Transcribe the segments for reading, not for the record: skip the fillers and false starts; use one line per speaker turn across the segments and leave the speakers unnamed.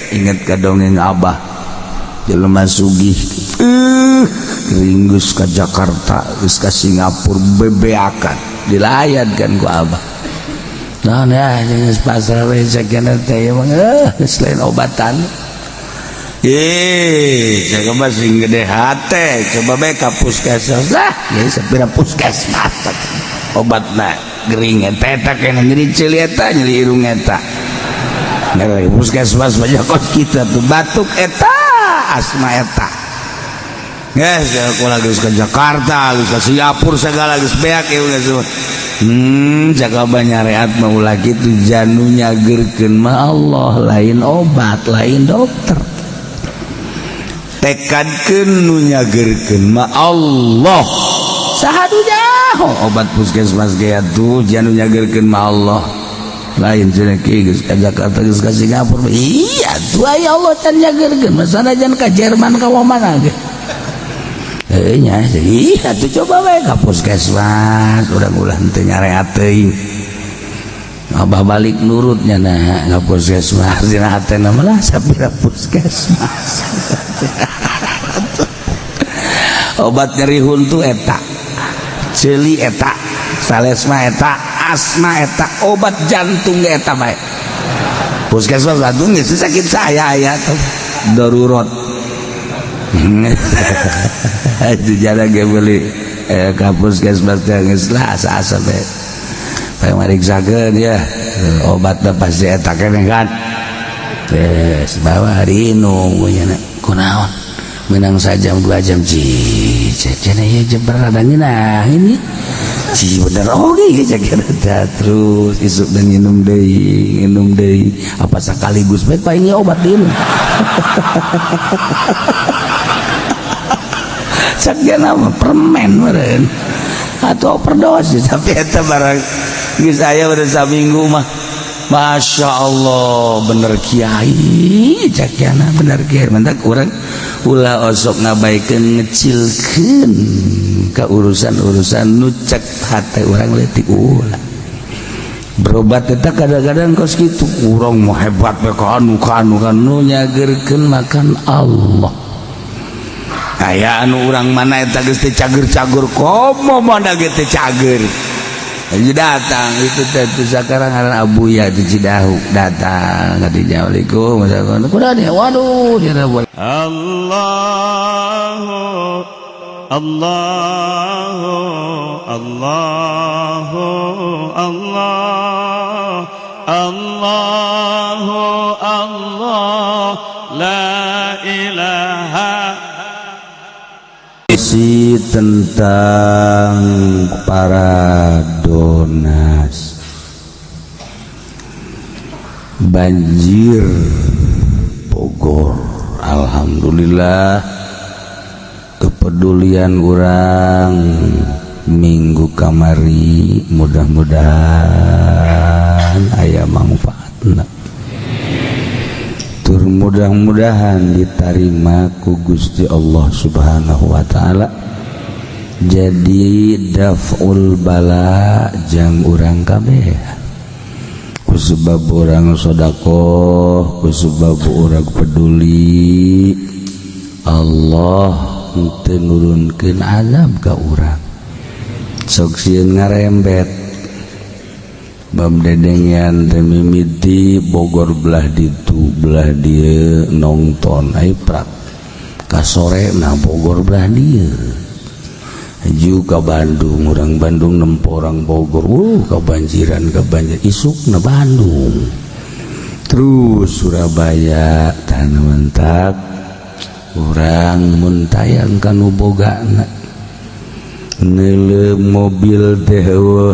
Inget ka dongeng Abah, jelema sugih ringgus ka Jakarta, geus ka Singapura, bebeakan dilayan kan ku Abah. Nah, ya, geus pasrah we cek teh emang geus lain obatan. Ih, coba sing gede hate, coba bae ka puskesmas lah, ya sapira puskesmas. Obatna gering eta eta kena nyeri ceuli eta, nyeri irung eta. Nah, puskesmas banyak kos kita tuh batuk eta, asma eta. Geus, aku lagi ke Jakarta, geus ke Singapura segala geus beak ya geus. Jaga banyareat mah ulah kitu, janu nyageurkeun mah Allah, lain obat, lain dokter. Tekadkeun nu nyageurkeun mah Allah. Saha nu nyaho obat puskesmas ge atuh, janu nyageurkeun mah Allah. Lain cenah ki geus ka Jakarta, geus ka Singapura. Iya tuh aya Allah can nyageurkeun mah sanajan ka Jerman ka mana ge. Heuh nya, iya tuh coba we ka puskesmas, urang ulah henteu nyareat teuing. Abah balik nurutnya nah ka puskesmas, dina hatena mah lah sapira puskesmas. Obat nyeri huntu eta, ceuli eta, salesma eta, asma eta, obat jantung ge eta bae. Puskesmas jantung geus sakit saya aya tuh darurat. Itu jarang ge beli ka puskesmas teh geus lah asa-asa bae. Bae mariksakeun ya, obatna pasti eta keneh kan. Geus bawa diinum nya kunaon. Menang sajam 2 jam ci cenah ieu jeber ada ngeunah ini. Ci bener oge cek eta terus isuk dan minum deui apa sekaligus bae paling obat diinum. Cek nama permen meureun atau overdosis, tapi eta barang geus aya udah saminggu mah Masya Allah, bener kiai cek yana, bener kiai. Mentak urang ulah osok ngabaikeun ngecilkeun ka urusan-urusan nu cek hate urang leutik, ulah berobat eta kadang-kadang kos kitu urang mah hebat we ka anu ka anu ka anu, nyageurkeun makan Allah. Aya anu urang mana eta geus teu cager-cager, komo mana ge teu cager. Jadi datang itu teh sekarang ngaran Abuya di Cidahu datang ka dinya, "Assalamualaikum." Kuda nih, waduh dia boleh.
Allahu Allahu Allahu Allah Allahu Allah la ilaha
Isi tentang para donas banjir Bogor. Alhamdulillah kepedulian urang minggu kamari mudah-mudahan aya manfaatna tur mudah-mudahan diterima ku Gusti Allah Subhanahu wa taala, jadi daf'ul bala jang urang kabeh ku sebab urang sodakoh, ku sebab urang peduli. Allah henteu nurunkeun azab ka urang, sok sieun ngarembet bab dedengean teh mimiti Bogor belah ditu belah dieu nongton ai prak ka sore nah Bogor belah dieu ju ka Bandung, orang Bandung nempo orang Bogor, kebanjiran kebanjir isuk na Bandung terus Surabaya tanah mentak orang muntayang kanu bogana nele mobil teh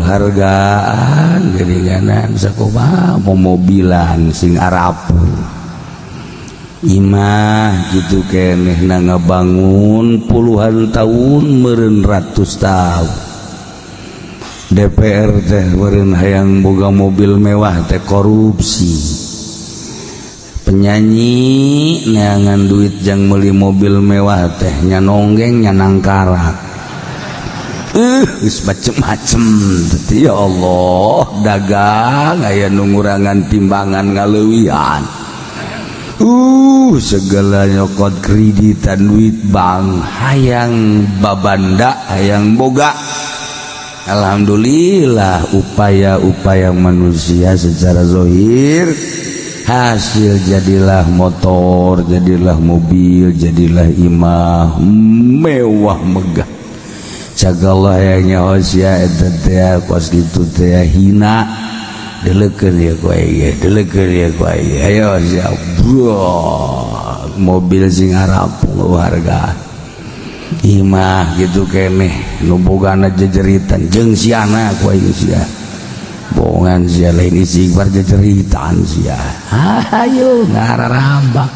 hargaan geuninganan sakumaha mobilan sing arapu imah gitu keneh na ngabangun puluhan tahun meureun ratus tahun. DPR teh meureun hayang boga mobil mewah teh korupsi, penyanyi neangan duit jang meuli mobil mewah teh nya nonggeng nya nangkarak, geus macem-macem. Ya Allah, dagang aya nu ngurangan timbangan ngaleuwihan. Segala nyokot kreditan, duit bank, hayang babanda, hayang boga. Alhamdulillah, upaya-upaya manusia secara zohir hasil, jadilah motor, jadilah mobil, jadilah imah mewah megah. Cagalah yang nyaho sia eta teh kos kitu teh hina. Delekeun ya ku aing, delekeun ya ku aing. Ayo sia, bro, mobil sing harapung harga, imah gitu keneh nu bogana jejeritan jeung siana ku aing. Sia bohongan sia, lain istighfar, jejeritan sia. Ayo ngararambak.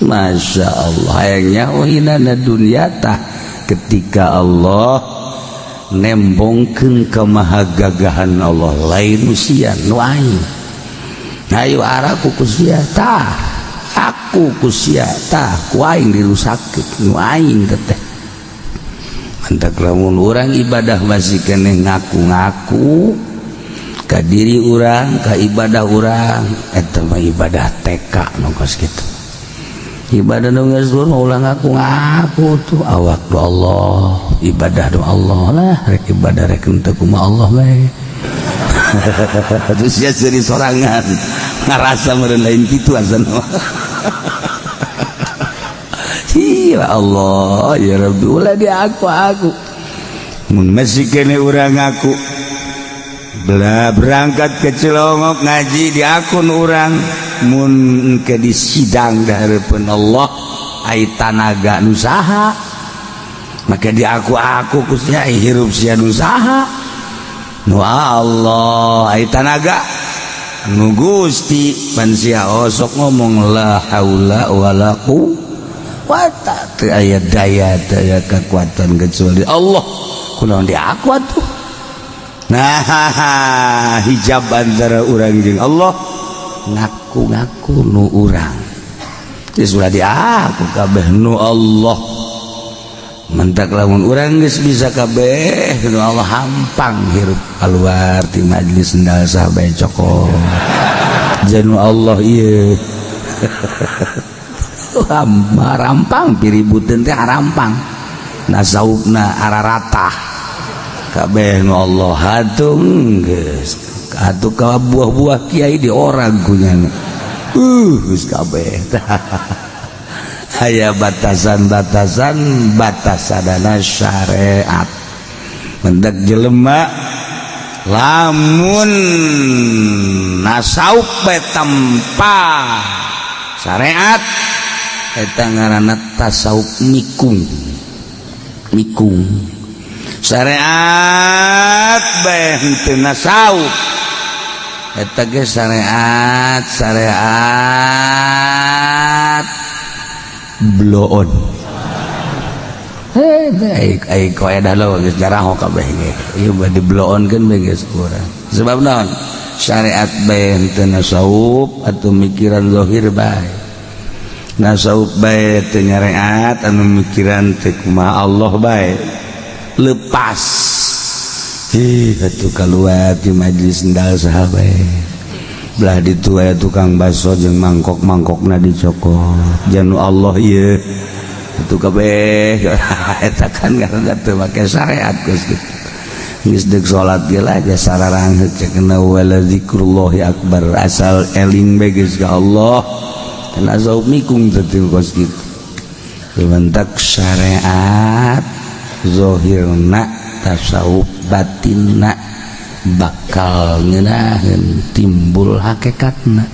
Masya Allah, hayangnya oh hinana dunia. Tah, ketika Allah nembongkeun kemahagagahan Allah, lain sia nu aing, ayo araku ku sia. Tah, aku ku sia, tah, ku aing dirusakkeun nu aing teh. Mantak lamun urang ibadah masih keneh ngaku-ngaku ka diri urang, ka ibadah urang, eta mah ibadah TK nu kos kitu. Ibadah nu geus ulah ngaku-ngaku tuh, awak do Allah, ibadah do Allah lah. Rek ibadah rek henteu, kumaha Allah bae. Terus ya jadi sorangan ngarasa meureun lain kitu asana. Ya Allah ya Rabbi, ulah di aku mun masih kene urang ngaku. Belah berangkat ke Cilongok ngaji di akun urang, mun ke di sidang di hadapan Allah ai tanaga nu saha? Maka di aku kusnya hirup sia nu saha? Nu Allah. Ai tanaga nu Gusti. Pan sia osok ngomong la haula wala quwata, teu aya daya, teu aya kekuatan kecuali Allah, kunaon di aku atuh? Nah, hijab antara urang jeung Allah, ngaku-ngaku nu urang. Geus ulah di aku, kabeh nu Allah. Mentak lamun urang geus bisa kabeh nu Allah, hampang hirup. Keluar ti majlis, sendal sahabat cokot, janu Allah ieu. Rampang piributeun teh, rampang nasaubna araratah, kabeh nu Allah. Hatung geus atuh ka buah-buah kiai di orang kunyana. Geus kabeh aya batasan-batasan, batasanana syariat. Mendak jelema lamun nasaup bae tanpa syariat, eta ngaranna tasawuf nikung nikung. Syariat bae henteu nasawuf, eta ge syariat syariat bloon. Hei, ai koedah lo geus jaraho kabeh ge ieu bade bloonkeun bae geus urang. Sebab naon? Syariat bae henteu nasawuf atau mikiran zahir bae, nasawuf bae teu nyareat, anu mikiran teh kumaha Allah bae lepas. Ih, atuh keluar di majlis, sendal saha bae. Belah ditu aya tukang bakso jeung mangkok-mangkokna dicokot, janu Allah ieu. Itu kabeh eta kan karena teu make syariat geus kitu. Geus deuk salat ge lah jasa sararangheut, cekna wala zikrullahi akbar, asal eling bae geus ka Allah. Kana tasawuf mikung teh kos kitu. Mantak syariat zahirna tasawuf, batinna bakal ngeunaheun timbul hakikatna.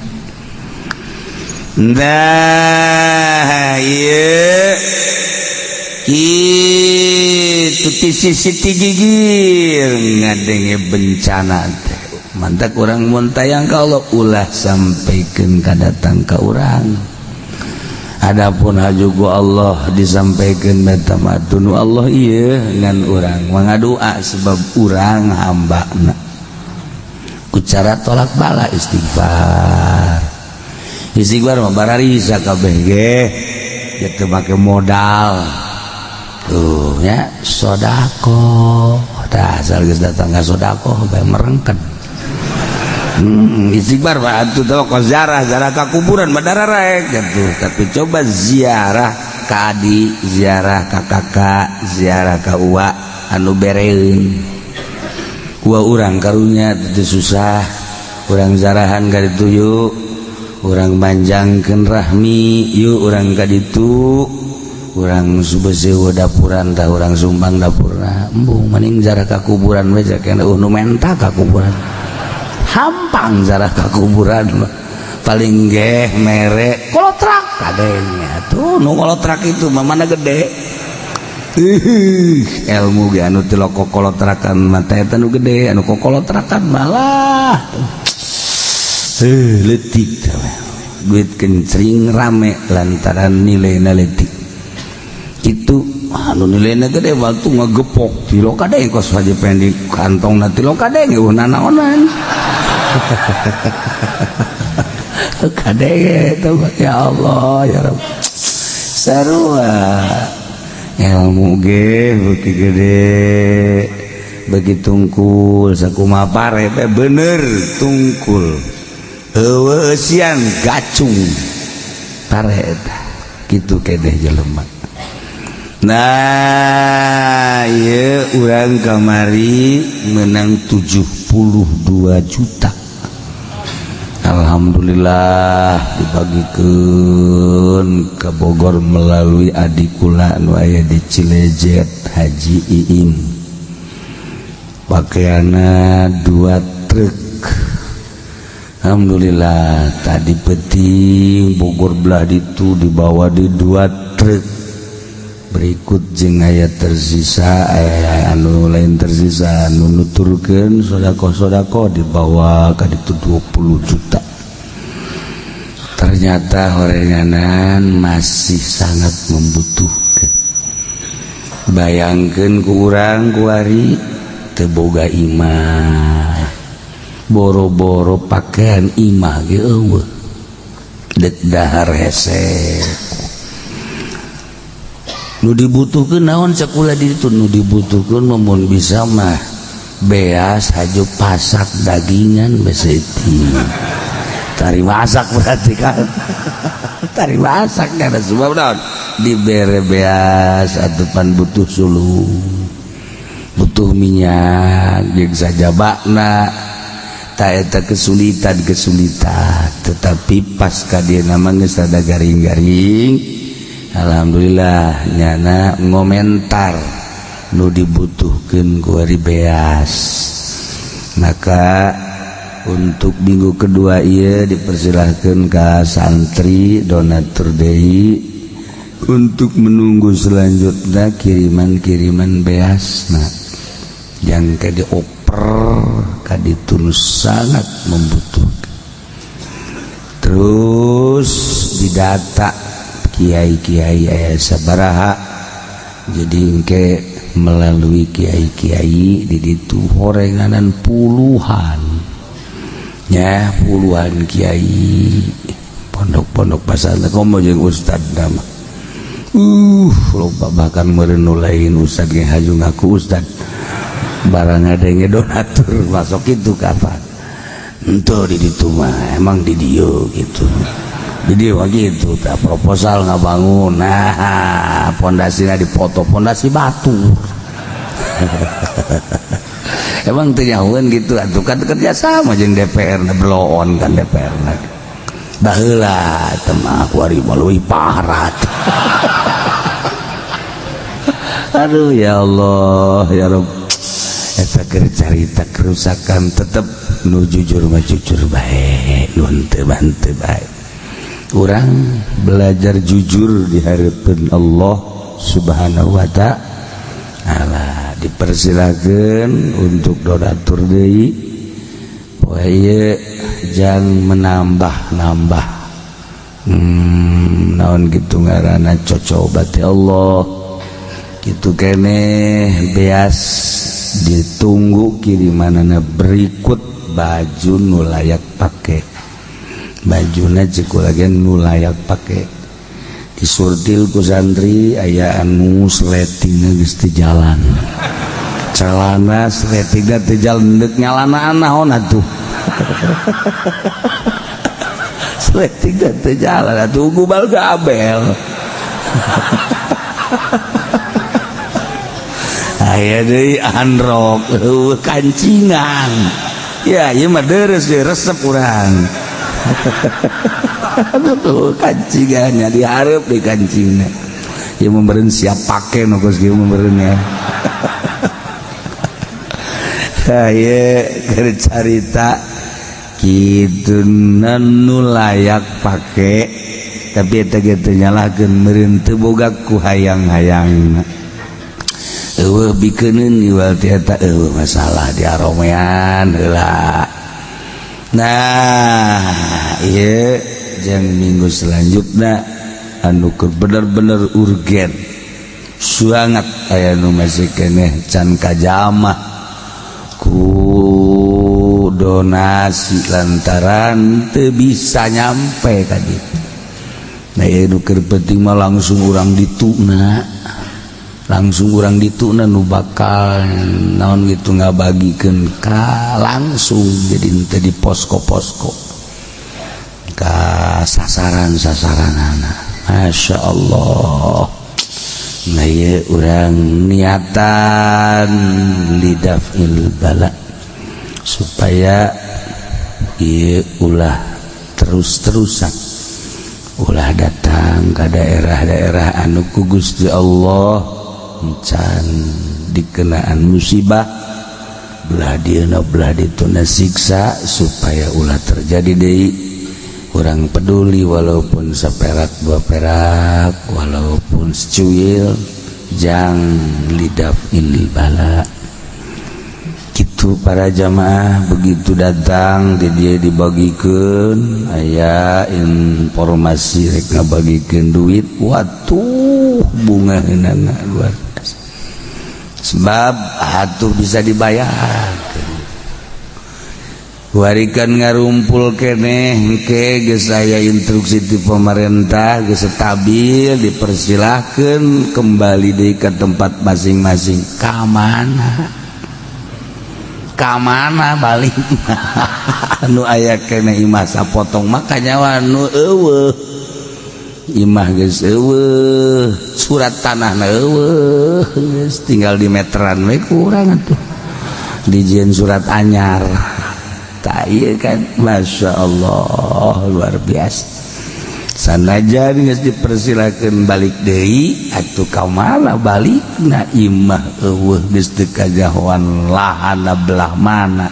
Nah, ieu kitu ti sisi ti gigir ngadenge bencana teh. Mantak urang mun tayang ka Allah, ulah sampaikeun kadatang ka urang. Adapun haju ku Allah disampaikan beta mah nu Allah ieu, ngan urang mangadoa sebab urang hambana. Ku cara tolak bala istighfar. Istighfar mah bararisa kabeh ge ya, teu make modal tuh nya. Sodako tah, asal geus datang ka sodako bae merengken. Istighfar mah atuh teh kok ziarah ziarah ka kuburan mah dararek gitu. Tapi coba ziarah ka adi, ziarah ka kakak, ziarah ka uwa anu bereun. Uwa urang karunya teu susah, urang zarahan ka ditu yuk, urang manjangkeun rahmi yuk urang ka ditu. Urang beuseuh dapuran tah urang sumbang dapurna. Embung mending ziarah ka kuburan we kana nu menta ka kuburan. Hampang zarah ka kuburan mah. Paling geh mere kolotrak kadengnya tuh nu kolotrak itu mah mana gede. Ilmu ge anu teu kolotrakan mah teh eta nu gede, anu kokolotrakan malah leutik, duit kencring rame lantaran nilai leutik. Itu anu nilainya gede waktu ngegepok tilo kadeng kos haji pendi kantong na tilo kadeng eueuh nanaonan. Kadeng itu ya Allah ya Rabb. Sarua ilmu ge beuki gede bagi tungkul sakumaha pare teh bener tungkul eueuh eusian gacung pare eta kitu kedeh jelema. Nah, ieu urang kamari menang 72 juta. Alhamdulillah dibagikeun ke Bogor melalui adik kula anu aya di Cilejet Haji Iim. Pakaianna 2 truk. Alhamdulillah tadi peting Bogor belah ditu dibawa di 2 truk. Berikut jeung aya tersisa anu lain tersisa anu nuturkeun sedekah-sedekah dibawa ka ditu 20 juta. Ternyata horenganan masih sangat membutuhkan. Bayangkeun ku urang kuari teu boga imah, boro-boro pakaian imah ge eueuh, dek dahar hese. Nu dibutuhkeun naon cekula di ditu, nu dibutuhkeun mun bisa mah beas haju pasak dagingan beseti. Tari masak berarti kan. Tari masak karena sebab naon dibere beas atupan butuh suluh, butuh minyak jeung sajabana ta eta kesulitan-kesulitan. Tetapi pas ka dieu mah geus rada garing-garing. Alhamdulillah nyana ngomentar nu dibutuhkeun ku ari beas. Maka untuk minggu kedua ieu dipersilahkan ka santri donatur deui untuk menunggu selanjutnya kiriman-kiriman beasna yang ka dioper ka ditu sangat membutuhkan. Terus didata kiai-kiai aya sabaraha, jadi engke melalui kiai-kiai di ditu horenganan puluhan ya, puluhan kiai pondok-pondok pasantren komo jeung ustad nama loba bahkan meureun nu lain ustad ge haju ngaku ustad barang ada donatur masuk itu kapan henteu di ditu mah emang di dieu gitu. Jadi begitu tak proposal nggak bangun, nah pondasinya dipoto pondasi batu. Emang teu nyahoeun gitu atuh kan kerja sama jeung DPR na bloon kan DPR na. Baheula teh mah kuari mah leuwih parat. Aduh ya Allah ya Rabb. Eta keur carita kerusakan tetep nu jujur mah jujur bae, nu henteu mah henteu bae. Urang belajar jujur di hadapan Allah Subhanahu wa ta'ala. Dipersilakan untuk donatur deui poe ieu jang menambah-nambah naon gitu ngaranna cocoba ti Allah kitu keneh beas ditunggu kirimanana berikut baju nu layak pake, bajuna ceuk lagi nu layak pake disurtil ku santri aya anu sletingna geus teu jalan, celana sletingna teu jalan, deuk nyalanaan naon atuh. Sleting teh jalan atuh gubal gabel. Aya deui androk eueuh kancingan. Ya ieu mah deres deui resep urang. Aduh kancingannya dihareup di kancingna. Ieu mah meureun siap pake nu geus kieu mah meureun ya. Ieu keur carita kitu nu layak pake tapi eta ge teu nyalahkeun meureun teu boga ku hayang-hayangna. Eueuh bikeuneun iwal ti eta eueuh masalah diaromean heula. Nah, ieu jeung minggu selanjutna anu keur bener-bener urgen. Suangat aya nu masih keneh can kajamah ku donasi lantaran teu bisa nyampe tadi. Nah, ieu nu keur penting mah langsung urang dituna. Langsung urang dituna nu bakal naon gitu ngabagikeun ka langsung jadi teu di posko-posko. Ka sasaran-sasaranana. Masya Allah. Nah, ieu urang niatan lidafil bala supaya ieu ulah terus-terusan ulah datang ke daerah-daerah anu ku Gusti Allah can dikenaan musibah belah dieuna belah dituna siksa supaya ulah terjadi deui. Urang peduli walaupun seperak dua perak walaupun secuil jang lidafil bala. Gitu para jamaah begitu datang di dia dibagikan aya informasi rek ngabagikeun duit watuh bunga heunana luar biasa sebab atuh bisa dibayar. Warikan ngarumpul keneh engke geus aya instruksi ti pemerintah geus stabil dipersilahkeun kembali deui ke tempat masing-masing. Ka mana? Ka mana balik? Anu aya keneh imah sapotong mah kanyawa nu eueuh. Imah geus eueuh, surat tanahna eueuh, geus tinggal di meteran we kurang atuh. Dijieun surat anyar. Tah ieu kan Masya Allah luar biasa. Sanajan geus dipersilakeun balik deui atuh ka mana balikna imah eueuh geus teu kajahoan lahanna belah mana.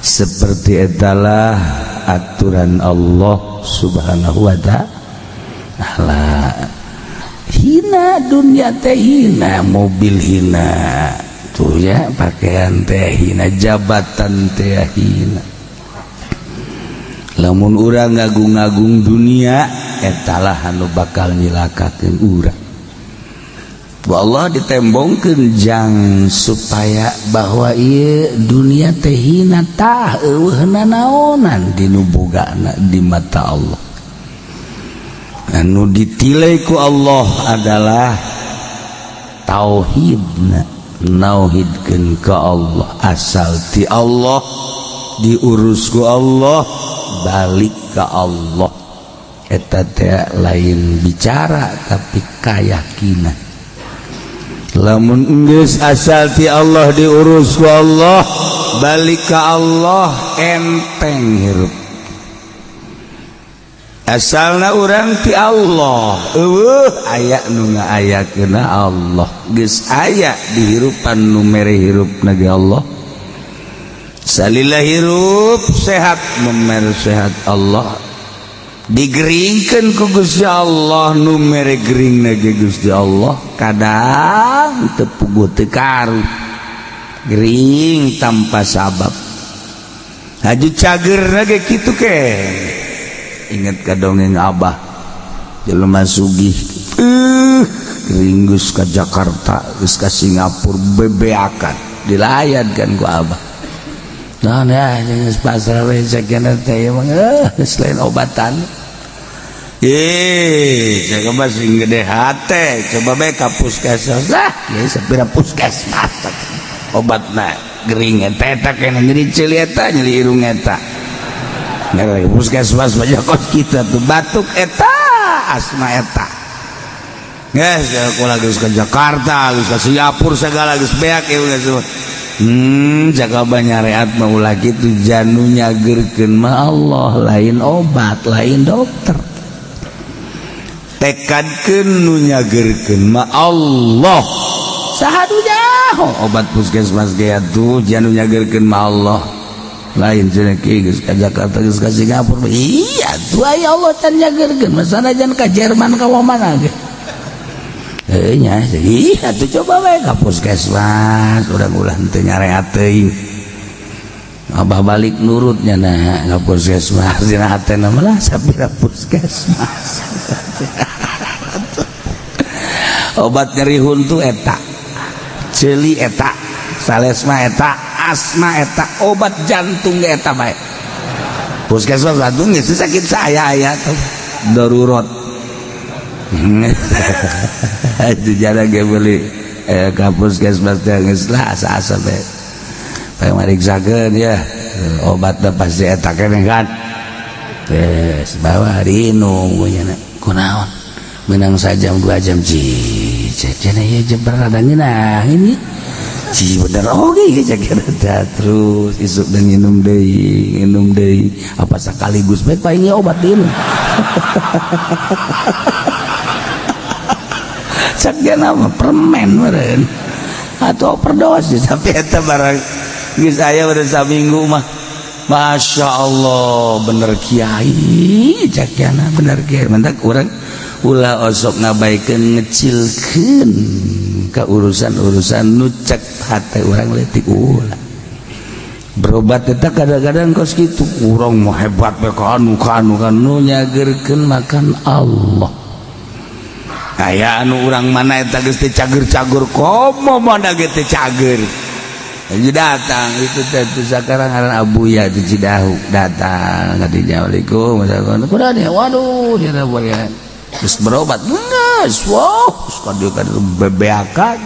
Seperti etalah aturan Allah Subhanahu wa ta'ala. Hina dunia teh hina, mobil hina tuh ya, pakaian teh hina, jabatan teh hina. Lamun urang ngagung-ngagung dunia etalah anu bakal nyilakakeun urang. Ku Allah ditembongkeun jang supaya bahwa ieu dunia teh hina tah eueuh nanaonan dinu bogana di mata Allah. Anu ditilai ku Allah adalah tauhidna, nauhidkeun ka Allah, asal ti Allah diurus ku Allah, balik ke Allah. Eta teh lain bicara tapi keyakinan. Lamun geus asal ti Allah diurus ku Allah, balik ke Allah, enteng hirup. Asalna urang ti Allah, eueuh aya nu ngaayakeunna Allah, geus aya dihirupan nu mere hirup ge Allah. Salila hirup sehat nu mere sehat Allah, digeringkeun ku Gusti Allah nu mere gering ge Gusti Allah. Kadang teu puguh teu karu gering tanpa sabab, haju cager ge kitu ke. Ingat ka dongeng Abah jelema sugih gering geus ka Jakarta geus ka Singapura bebeakan dilayan kan ku Abah. Nah, ya geus pasrah we cekena teh emang geus lain obatan. Ih, coba sing gede hate, coba bae ka puskesmas lah, ya sapira puskesmas obatna. Gering eta eta kena nyeri ceuli eta, nyeri irung eta. Ngarek puskesmas banyak kos kita tuh, batuk eta, asma eta. Geus aku lagi ke Jakarta, geus ke Singapura segala geus beak ya geus. Jaga banyareat mah ulah kitu, janu nyageurkeun mah Allah, lain obat, lain dokter. Tekadkeun nu nyageurkeun mah Allah. Saha nu nyaho obat puskesmas ge atuh, janu nyageurkeun mah Allah. Lain cenah kieu geus ka Jakarta, geus ka Singapura. Iya tuh aya Allah can nyageurkeun mah sanajan ka Jerman ka mana ge. Heuh nya, iya tuh coba we ka puskesmas, urang ulah teu nyareat teuing. Abah balik nurutnya nah ka puskesmas, dina hatena mah lah sapira puskesmas. Obat nyeri huntu eta, ceuli eta, salesma eta, asma eta, obat jantung ge eta bae. Puskesmas jantung geus sakit saya aya tuh darurat. Itu jarang ge beli ka puskesmas teh geus lah asa-asa bae. Bae mariksakeun ya, obatna pasti eta keneh kan. Geus bawa diinum nya kunaon. Menang sajam 2 jam ci cek cenah ieu jeber rada ngeunah ini. Ci bener oge ieu cek eta terus isuk dan nginum deui apa sekaligus bae paling obat diinum. Cek nama permen meureun atau overdosis, tapi eta barang geus aya udah saminggu mah Masya Allah bener kiai cek jana bener kiai. Mentak urang ulah osok ngabaikeun ngecilkeun ka urusan-urusan nu cek hate urang leutik, ulah berobat eta kadang-kadang kos kitu urang mah hebat we ka anu ka anu ka nu nyageurkeun makan Allah. Aya anu urang mana eta geus teu cager-cager komo mana ge teu cager. Jadi datang itu teh sekarang ngaran Abuya di Cidahu datang ka dinya, "Assalamualaikum." Kuda nih, waduh dia boleh terus berobat geus, wow, ka dieu ka bebeaka.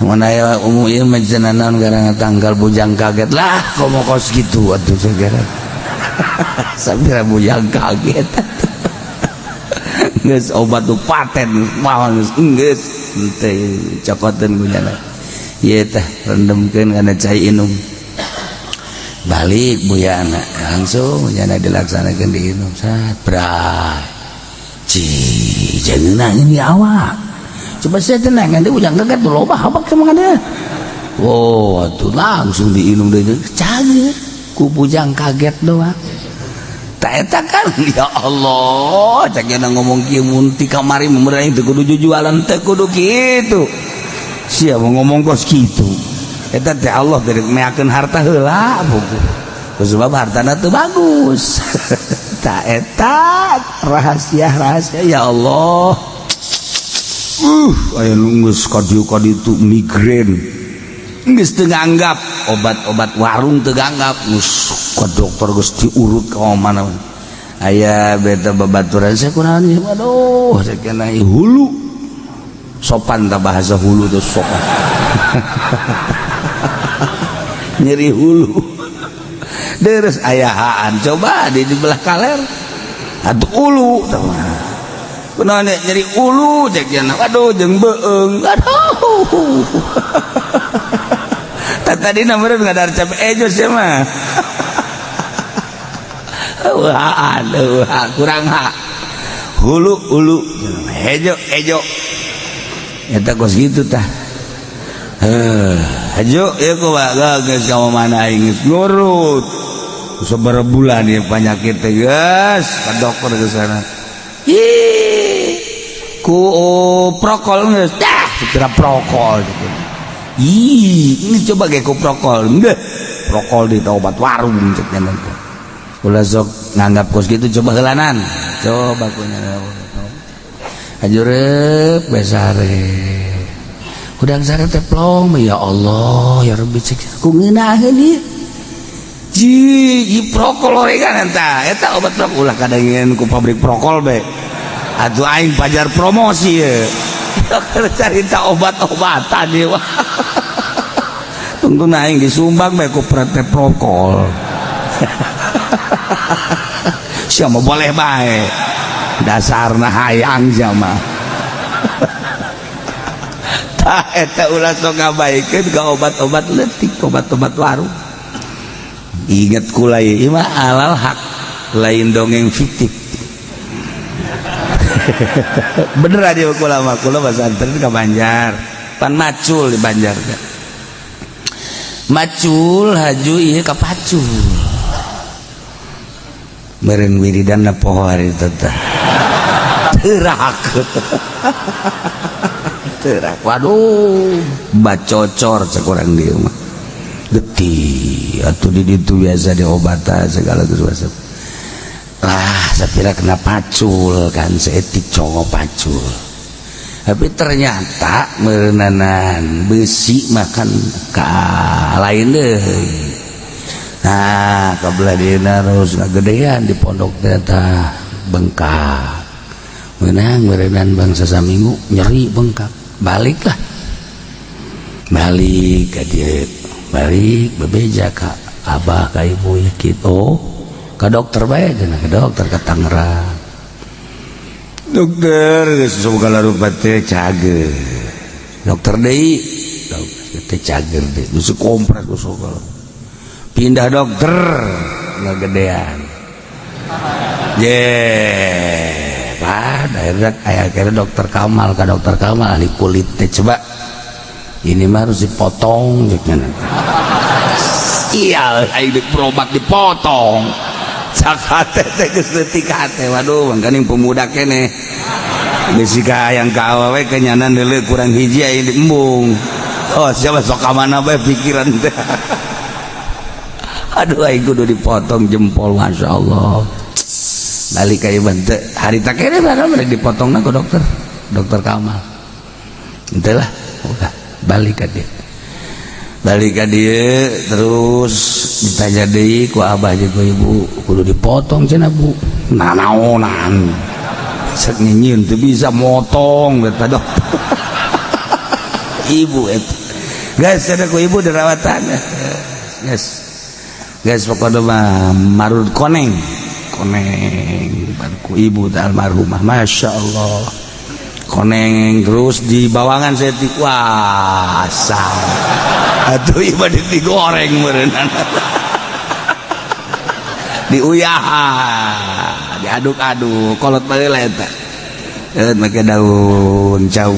Mana aya umum ieu mah cenah naon garang tanggal bujang kaget lah komo kos kitu atuh segera. Sapira bujang kaget. Geus obat tuh paten mah geus geus teu cokoteun ku nyana. Ieu teh rendemkeun kana cai inum. Balik buyana langsung nyana dilaksanakeun diinum sat bray. Ci jangan ini awak. Coba saya tenang nanti bujang kaget tuh loba habak sama dia. Oh, tuh langsung diinum deui cager ku bujang kaget doang. Eta kan ya Allah cek ngomong kieu mun ti kamari meureun teu kudu jujualan teu kudu kitu. Sia mau ngomong kos kitu. Eta teh Allah dari meakeun harta heula buku. Sebab hartana teu bagus. Ta eta rahasia-rahasia ya Allah. Aya nu geus ka dieu ka ditu migrain. Geus teu nganggap obat-obat warung teu nganggap geus ka dokter geus diurut ka mana. Aya beta babaturan saya kunaon ieu, waduh saya kena hulu. Sopan tak bahasa hulu tuh sopan. Nyeri hulu. Deres ayahaan coba di belah kaler atuh ulu tah. Kunaon nyeri ulu cek cenah, waduh jeung beueung aduh. Tadi nomor ngadar cap ejo sih mah. Wah, aduh, kurang hak. Hulu hulu hejo hejo. Eta kos gitu tah. Heh, hejo ieu kumaha geus ka mana aing geus ngurut. Sabaraha bulan ieu penyakit teh geus ka dokter ke sana. Ih, ku prokol geus. Dah, kira prokol gitu. Ih, ini coba ge ku prokol. Enggak. Prokol di obat warung cek nya teh. Ulah sok nganggap kos gitu coba heulanan. Coba ku nya. Ajurep besare. Hudang sare teh plong ya Allah ya Rabbi cek ku ngeunaheun ieu. Ji, ieu prokol horegan eta. Eta obat prokol ulah kadangin ku pabrik prokol be. Atuh aing pajar promosi ye. Carita obat-obatan ieu. Tentu aing disumbang bae ku protokol. Siapa boleh bae. Dasarna hayang jama. Tah eta ulah sok ngabaikeun ka obat-obat leutik, obat-obat warung. Ingat kula ieu mah alal hak, lain dongeng fiktif. Bener aja kula mah, kula pesantren ka Banjar. Pan macul di Banjar teh. Macul haju ieu ka pacul. Meureun wiridan poho hari teh. Teurak. Teurak. Waduh, bacocor cek urang dieu mah. Getih atuh di ditu biasa diobatan segala geus lah, sapira kena pacul kan, seetik congo pacul. Tapi ternyata meureunanan besi makan ka lain deh. Nah, kabelah dieuna terus ngagedean di pondok ternyata bengkak. Menang meureunan bangsa saminggu nyeri bengkak. Baliklah. Balik ka dieu. Balik bebeja ka abah ka ibu ya kitu. Oh, ka dokter bae cenah, ka dokter ka Tangerang. Dokter geus segala rupa teh cager. Dokter deui, dokter teh cager deui. Geus kompres geus segala. Pindah dokter ngagedean. Ye, Pak, akhirnya aya akhirnya dokter Kamal, ka dokter Kamal ahli kulit teh, coba ini mah harus dipotong cek. Iya, aing deuk berobat dipotong. Cak hate teh geus leutik hate. Waduh, mangkaning pemuda keneh. Geus ka hayang ka awewe kenyanan deuleu kurang hiji aing embung. Oh, siapa sok ka mana bae pikiran teh. Aduh, aing kudu dipotong jempol, Masya Allah. Balik ka ieu teu harita keneh barang rek dipotongna ku dokter. Dokter Kamal. Henteu lah, udah balik ka dia. Balik ka dia terus ditanya deui ku abah jeung ku ibu, kudu dipotong cenah, Bu. Nanaonan. Cek nyieun teu bisa motong eta dokter. Ibu eta. Geus cenah ku ibu dirawatan. Geus. Geus pokona mah marud koneng. Koneng ku ibu teh almarhumah, Masya Allah. Koneng terus di bawangan saya wah asam. Atuh ieu mah digoreng meureunana. Diuyahan, diaduk-aduk, kolot baheula eta. Make daun cau.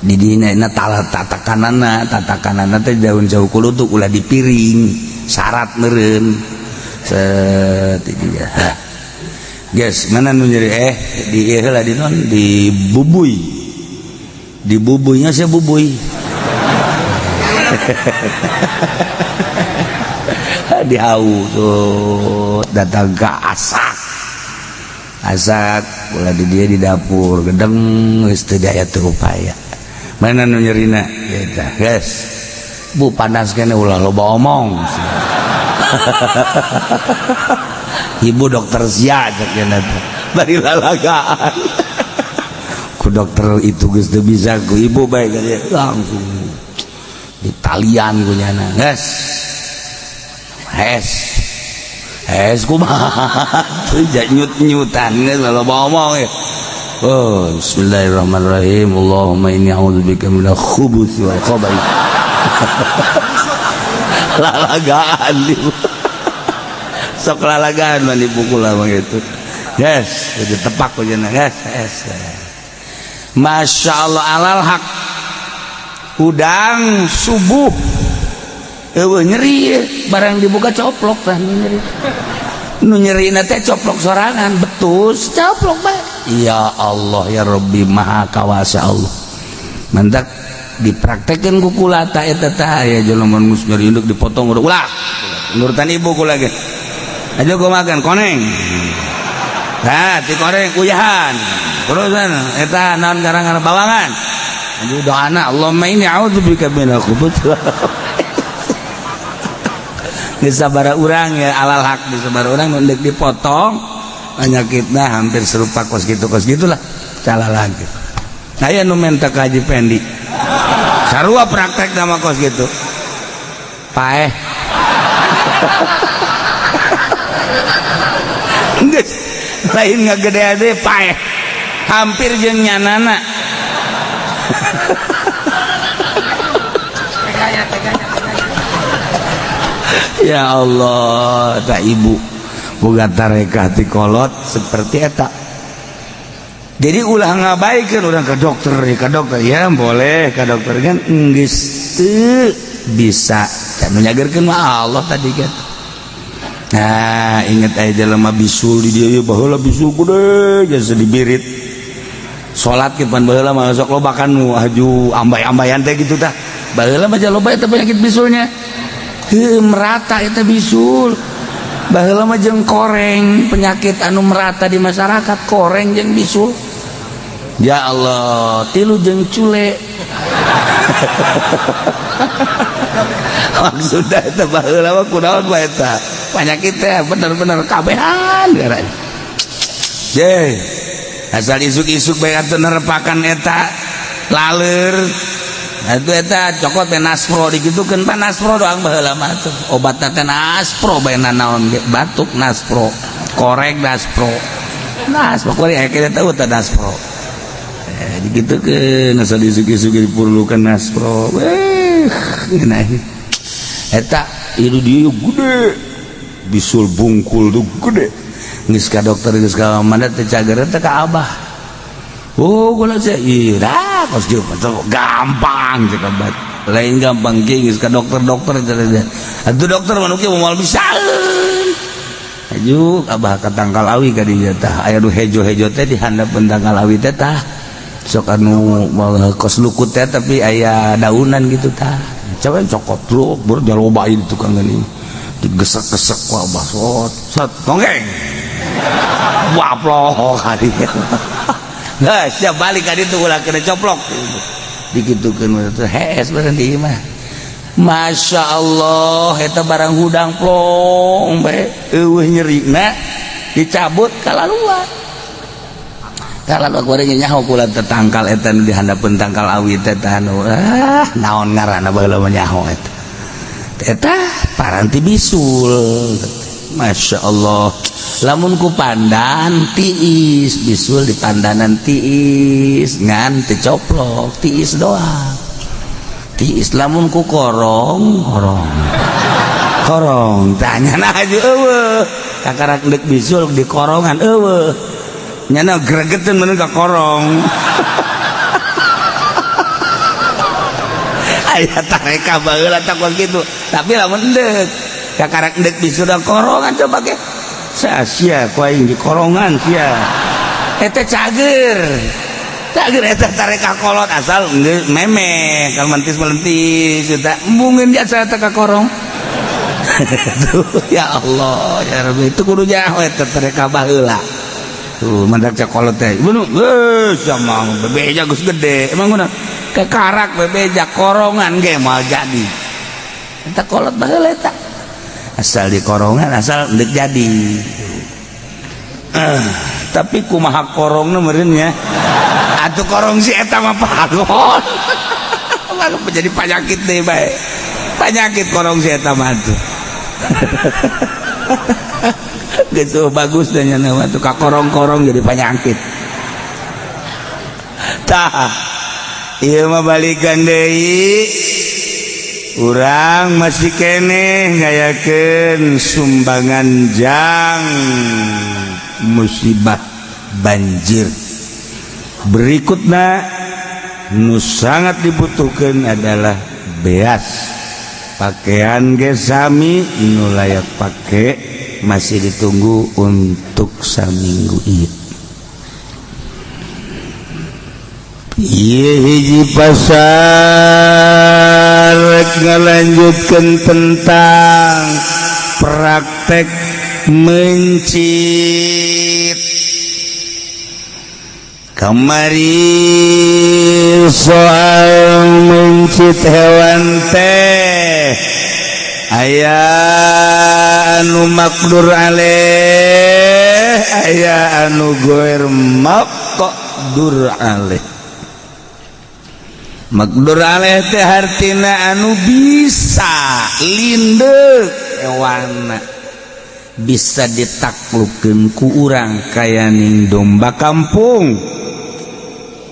Di dina na tatakanana, tatakanana teh daun cau kulutuk ulah dipiring, syarat meureun. Set dia. Guys, mana nu nyeri di ieu heula di non di bubuy. Di bubuynya saya bubuy. Dihau tuh datang ke asak. Asak ulah di dia di dapur gedeng geus teu daya teu upaya. Mana nu nyerina? Ya eta, guys. Bu panas kene ulah loba omong. Ibu dokter sia cek cenah teh. Bari lalagaan. Ku dokter itu geus teu bisa ku ibu bae langsung ditalian ku nyana. Geus. Hes. Hes kumaha teu nyut-nyutan geus loba omong ya. Oh, bismillahirrahmanirrahim. Allahumma inni a'udzubika minal khubuthi wal khaba'ith. Lalagaan sok lalagaan mah dipukul lah gitu. Yes, ditepak ku cenah. Yes, yes. Masya Allah alal hak. Udang subuh eueuh nyeri barang dibuka coplok tah nu nyeri. Nu nyerina teh coplok sorangan betus coplok bae. Ya Allah ya Rabbi maha kawasa Allah. Mantak dipraktekeun ku kula ta eta teh aya jelema geus nyeri induk dipotong ulah. Nurutan ibu kula ge. Aja gua makan koneng. Nah, ti koreng uyahan. Terusan eta naon garang-garang bawangan. Aduh doana Allahumma inni a'udzubika minal khubuthi. Geus sabaraha urang ya alal hak di sabaraha urang nu deuk dipotong penyakitna hampir serupa kos gitu kos gitulah salah lagi. Aya nu menta ka Haji Pendi. Sarua praktek nama kos gitu. Paeh. Geus lain ngagedean deui paeh. Hampir jeung nyanana. Ya Allah, tak ibu boga tarekah ti kolot seperti eta. Jadi ulah ngabaikeun urang ke dokter, ya boleh ke dokter kan geus teu bisa. Can nyagerkeun mah Allah tadi kan. Nah, inget aya jelema bisul di dieu baheula bisul gede jasa dibirit. Salat ke pan baheula mah sok loba kan nu haju ambay-ambayan teh gitu tah. Baheula mah loba eta penyakit bisulnya. Heuh merata eta bisul. Baheula mah jeung koreng, penyakit anu merata di masyarakat koreng jeung bisul. Ya Allah, tilu jeung cule. Maksudna eta baheula mah kunaon bae eta. Penyakit teh bener-bener kabehan ngaran. Ye, asal isuk-isuk bae atuh nerepakan eta laleur. Atuh eta cokot teh Naspro dikitukeun pan Naspro doang baheula mah tuh. Obatna teh Naspro bae nanaon ge batuk Naspro, korek Naspro. Naspro kuari aya kita tahu teh Naspro. Dikitukeun asal isuk-isuk diperlukan Naspro. Weh, ngeunah. Eta ieu dieu gede. Bisul bungkul tuh gede. Geus ka dokter geus ka mana teh cager teh ka abah. Oh, gula sih, iya, kos jeung gampang cek abah. Lain gampang ge geus ka dokter-dokter teh. Atuh dokter mah nu kieu moal bisaeun. Aju abah ka tangkal awi ka dieu tah. Aya nu hejo-hejo teh di handapeun tangkal awi teh tah. Sok anu kos lukut teh tapi aya daunan gitu tah. Coba cokot lu berjaloba itu tukang geuning. Digesek-gesek ku abah sot sot tonggeng. Waplok ka dieu. Nah, siap balik ka ditu ulah kena coplok. Dikitukeun teh hees bareng di imah. Masya Allah, eta barang hudang plong bae eueuh nyerina dicabut kalaluan. Kalaluan kuring nyaho kula teh tangkal eta nu dihandapeun tangkal awi teh tah nu ah naon ngaranna baheula mah nyaho eta. Eta paranti bisul. Masya Allah, lamun ku pandan tiis, bisul di pandanan tiis, ngan teu coplok, tiis doang. Tiis lamun ku korong, korong. Korong, tanya nah aja eueuh. Kakarak deuk bisul di korongan eueuh. Nyana gregeteun mun ka korong. Aya tareka baheula tah kitu, tapi lamun deuk kakarak deuk bisul da korongan coba ge. Sia ku aing di korongan sia. Eta cager. Cager eta tareka kolot asal geus memeh kalau mentis-melentis eta embungeun jasa eta ka korong. Tuh, ya Allah, ya Rabbi, itu kudu nyaho eta tareka baheula. Tuh mandak cek kolot teh. Bunu geus sama bebeja geus gede. Emang kunaon? Kekarak bebeja korongan ge moal jadi. Eta kolot baheula eta. Asal di korongan asal deuk jadi. Tapi kumaha korongna meureun nya. Atuh korong si eta mah pagon. Mah jadi penyakit deui bae. Penyakit korong si eta mah tuh. Geus bagus dan nya mah tuh ka korong-korong jadi penyakit. Tah. Ieu mah balikan deui. Urang masih keneh ngayakeun sumbangan jang musibah banjir. Berikutna nu sangat dibutuhkan adalah beas. Pakaian ge sami nu layak pake masih ditunggu untuk saminggu ieu. Ieu hiji pasar ngalanjutkeun tentang praktek mencit. Kamari soal mencit hewan teh aya anu makdur aleh, aya anu goer maqdur aleh. Maqdur alaih teh hartina anu bisa lindek hewan, bisa ditaklukkeun ku urang, kaya ning domba kampung,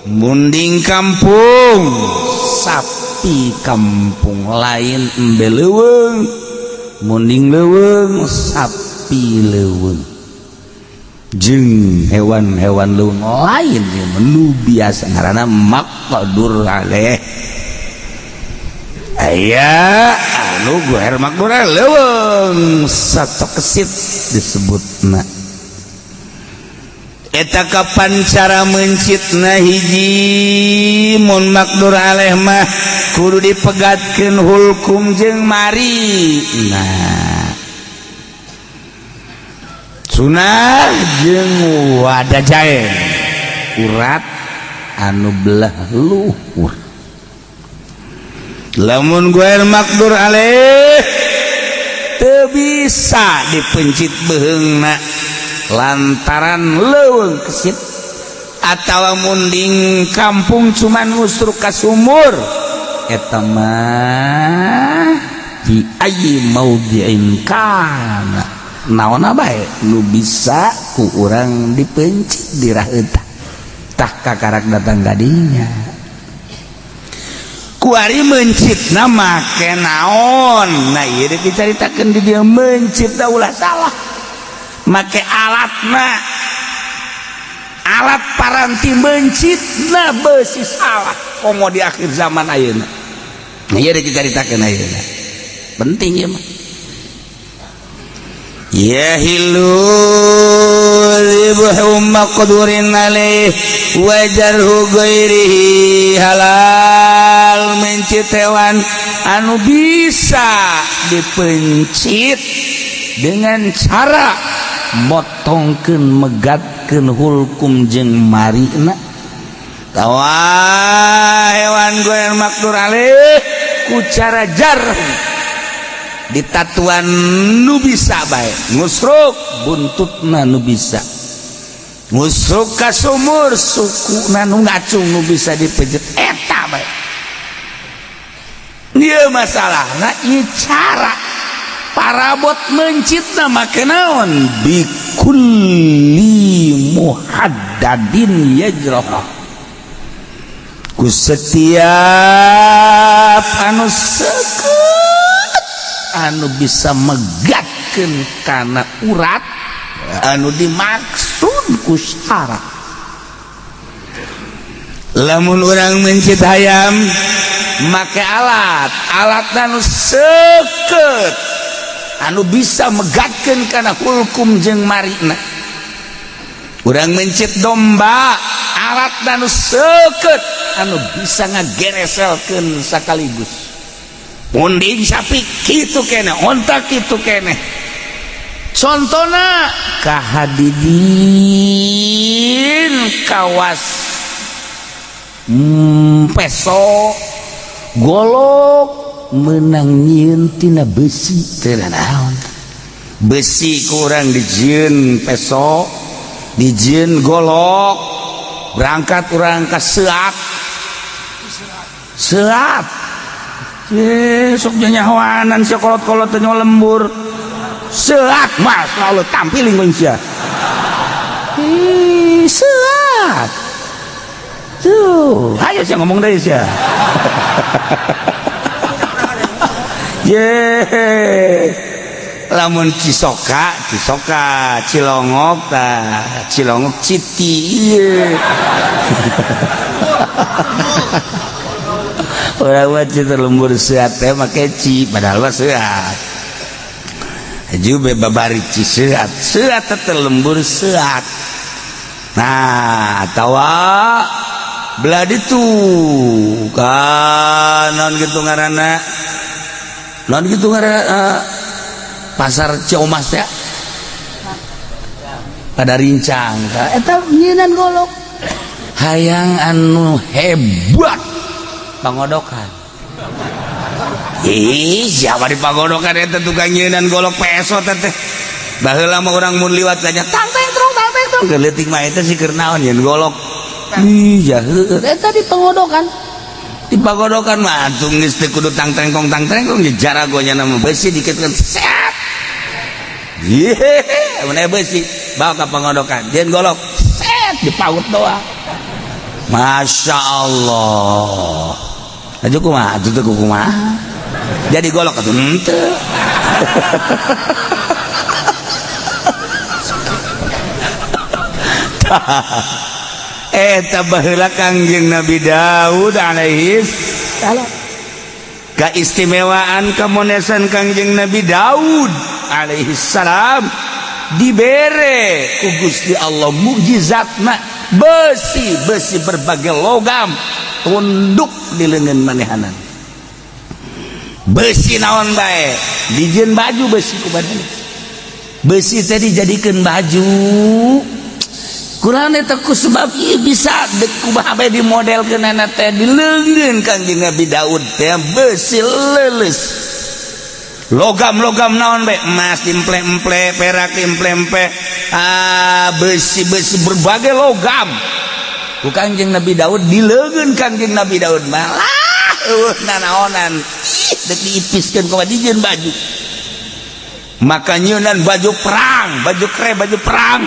munding kampung, sapi kampung, lain embe leuweung, munding leuweung, sapi leuweung, jeung hewan-hewan leuweung lain nu biasa ngaranna maqdur alaih. Aya anu ghair maqdur leuweung sato kesit disebutna. Eta kapan cara mencitna? Hiji, mun maqdur alaih mah kudu dipegatkeun hulkum jeung mari. Nah, sunah jeung wadajain, urat anu belah luhur. Lamun ghair maqdur alaih, teu bisa dipencit beheungna lantaran leuweung kesit atawa munding kampung, cuman ngusruk ka sumur, eta mah fi ayyi maudhi'in kana, naonna bae nu bisa ku urang dipencit di eta. Tah, kakarak datang kadinya, kuari mencitna make naon? Nah, ieu dicaritakeun di dieu. Mencitna ulah salah make alatna, alat paranti mencitna besi salah, komo di akhir zaman ayeuna. Nah, ieu dicaritakeun ayeuna, penting ieu mah. Yahillu dzibhu maqdurin alaih wa jarhu ghairihi. Halal mencit hewan anu bisa dipencit dengan cara motongkeun, megatkeun hulkum jeung marina, tawa hewan ghair maqdur alaih ku cara jar ditatuan nu bisa bae, ngusruk buntutna nu bisa, ngusruk ka sumur sukuna nu ngacung nu bisa dipejet, eta bae. Ieu masalahna, ieu cara parabot mencitna make naon? Bikulli muhaddadin yajrah, ku setiap anu seukeut anu bisa megatkeun kana urat anu dimaksud ku syara. Lamun urang mencit hayam make alat, alat anu seukeut anu bisa megatkeun kana hulkum jeung marina. Urang mencit domba, alat anu seukeut anu bisa ngagereselkeun sakaligus. Munding sapi kitu kene, onta kitu kene. Contona kahadidin kawas peso, golok menang nyieun tina besi, teu naon, besi kurang dijieun peso, dijieun golok, berangkat urang ka Seat Seat. Sok nyahoanan sia, kolot-kolot teh lembur seat. Mas Allah tampiling ku sia. Ih, seat tuh, ayo sia ngomong deui sia. Ye, lamun Cisoka, Cisoka, Cilongok tah, Cilongok Citi ieu. Urang mah cita lembur seat teh make ci, padahal mah seat. Haju be babari ci seat, seat teh lembur seat. Nah, atawa belah ditu kan naon gitu ngaranna? Naon gitu ngaranna pasar Ciomas ya? Pada rincang eta nyieunan golok. Hayang anu hebat pangodokan. Ih, siapa di pagodokan eta tukang nyieun golok peso teh teh. Baheula mah urang mun liwat tanya tang teng trong tang teng trong. Leutik mah eta sih keur naon nyieun golok. Ih, ya heueuh eta di pangodokan. Di pagodokan mah atuh geus teu kudu tang trengkong tang trengkong, jaragonya nama besi dikitkeun set. Ye, mun besi bawa ka pangodokan, jeung golok set dipaut doang. Masya Allah. Aju kumaha atuh teh, kumaha? Jadi golok atuh henteu. Eta baheula Kangjeng Nabi Daud alaihi salam. Keistimewaan kemonesan Kangjeng Nabi Daud alaihi salam dibere ku Gusti Allah mukjizatna besi besi berbagai logam tunduk di leungeun manehanan. Besi naon bae dijieun baju besi ku badan. Besi teh dijadikeun baju. Kurang eta ku sebab ieu bisa dek kumaha bae dimodelkeunana teh di leungeun Kangjeng Nabi Daud teh besi leuleus. Logam-logam naon bae, emas dimple-emple, perak dimple-emple, besi-besi berbagai logam. Ku Kangjeng Nabi Daud di leungeun Kangjeng Nabi Daud malah eueuh nanaonan. Ih, dek diipiskeun kumaha dijieun baju. Maka nyeunan baju perang, baju kre, baju perang.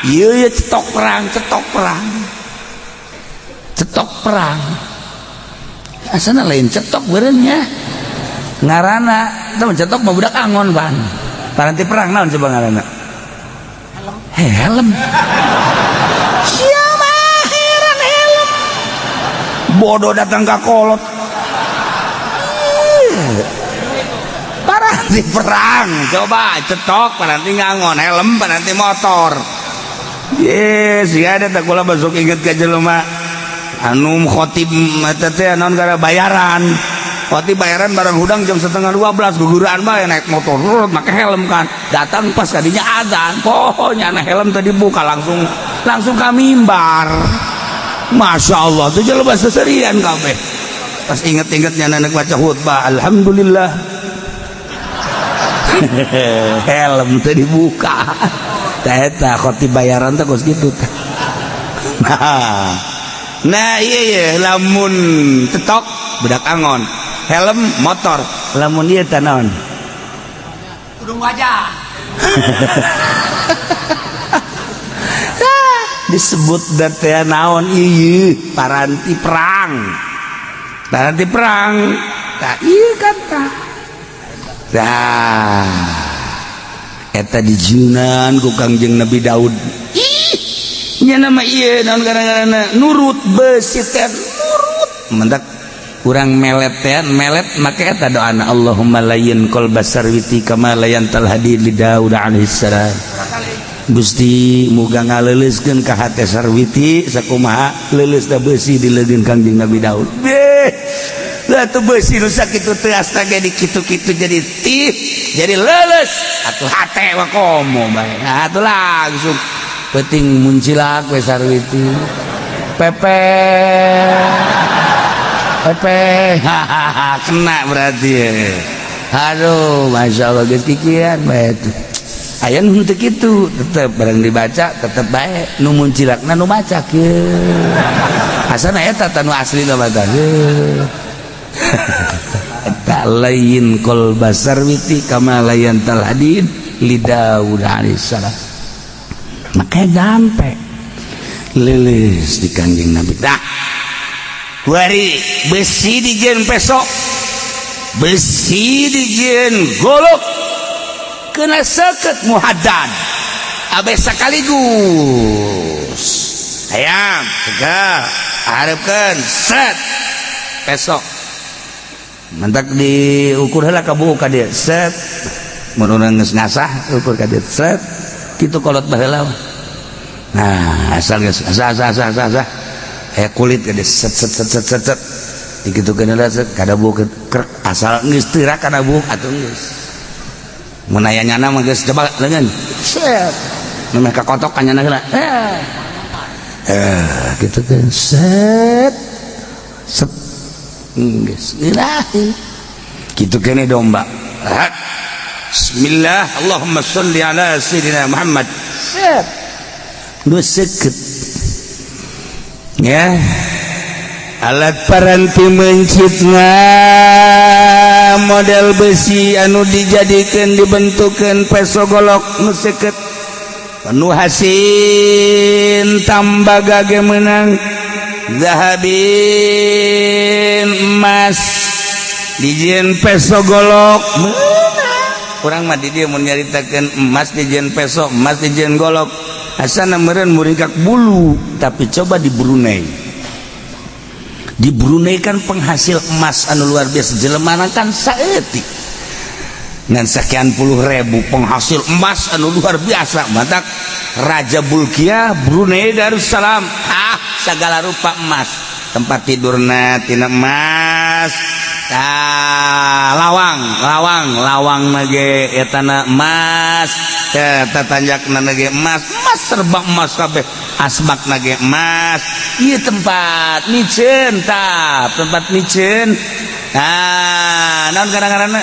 Iya, iya, cetok perang, cetok perang, cetok perang. Asana lain cetok berenya. Ngarana, itu cetok mah budak angon ban. Paranti perang naon coba ngarana? Helm. Helm. Siapa heran helm. Bodoh datang ke kolot. Paranti perang, coba cetok paranti ngangon, helm paranti motor. Yes, ya ada tak kula masuk inget ke jelema anu khotib eta teh naon gara bayaran. Khotib bayaran barang hudang jam 11.30 guguran bae naik motor make helm kan. Datang pas kadinya azan, pokoknya na helm tadi buka langsung langsung ka mimbar. Masya Allah, tuh jelema seserian kabeh. Pas inget-ingetnya nenek baca khutbah, alhamdulillah. Helm tadi buka. Eta khotib bayaran teh kos kitu. Nah, iya iya lamun cetok budak angon, helm motor, lamun ieu teh naon?
Tudung wajah.
Disebut teh naon ieu paranti perang. Paranti perang. Tah ieu kan tah. Tah. Eta dijiunan ku Kangjeng Nabi Daud. Ih, nya nama ieu naon gara-garana nurut besi teh nurut. Mentak urang melet teh melet make eta doana Allahumma layyin qalba sarwiti kama layyantal hadid li Daud alaihi salam. Gusti muga ngaleuleuskeun ka hate Sarwiti sakumaha leuleus da besi di leungeun Kangjeng Nabi Daud. Beh, lah tuh besi nu sakitu teu asta ge dikitu-kitu jadi tip, jadi leuleus atuh hate mah komo bae. Nah, atuh langsung penting muncilak we Sarwiti. Pepe Pepe hahaha kena berarti ya. Aduh, masya Allah geus kikian bae tuh. Aya nu henteu kitu, tetep barang dibaca tetep bae nu muncilakna nu maca kieu. Asana eta tah nu asli mah tah. Eta lain qalba sarwiti kama layyantal hadid li Daud alaihi salam. Maka sampai leuleus di Kangjeng Nabi. Dah. Kuari besi dijieun pesok, besi dijieun golok, kena seket muhaddad abe sekaligus hayam cegal harapkeun set pesok mentak diukur heula ka buuk ka dieu set mun urang geus ngasah ukur ka dieu set kitu kolot baheula. Nah asal geus asah asah asah asah asah aya kulit ka dieu set set set set set set dikitukeun heula set kada buuk krek asal geus teurak kana buuk atuh geus. Mun aya nyana mah geus coba leungeun set memeh kakotok ka nyana heula gitu kan set set geus ilahi kitu kene domba. Bismillah Allahumma sholli ala sayyidina Muhammad set nu seukeut ya. Alat paranti mencitna model besi anu dijadikan dibentukkan peso golok nu seukeut penuh hasin tambaga ge menang, zahabin emas dijieun peso golok menang. Kurang mah di dieu mun nyaritakeun emas dijieun peso, emas dijieun golok, asana meureun muringkak bulu. Tapi coba di Brunei, di Brunei kan penghasil emas anu luar biasa, jelemana kan saeutik ngan sekian puluh ribu, penghasil emas anu luar biasa. Matak Raja Bulkiah Brunei Darussalam, ah, segala rupa emas, tempat tidurna tina emas. Ah, lawang lawang lawang nage etana emas, eta tanjakna nage emas, emas, serba emas kabeh, asbak nage emas. Ieu tempat miceun, tah tempat miceun. Nah, naon kadang-kadang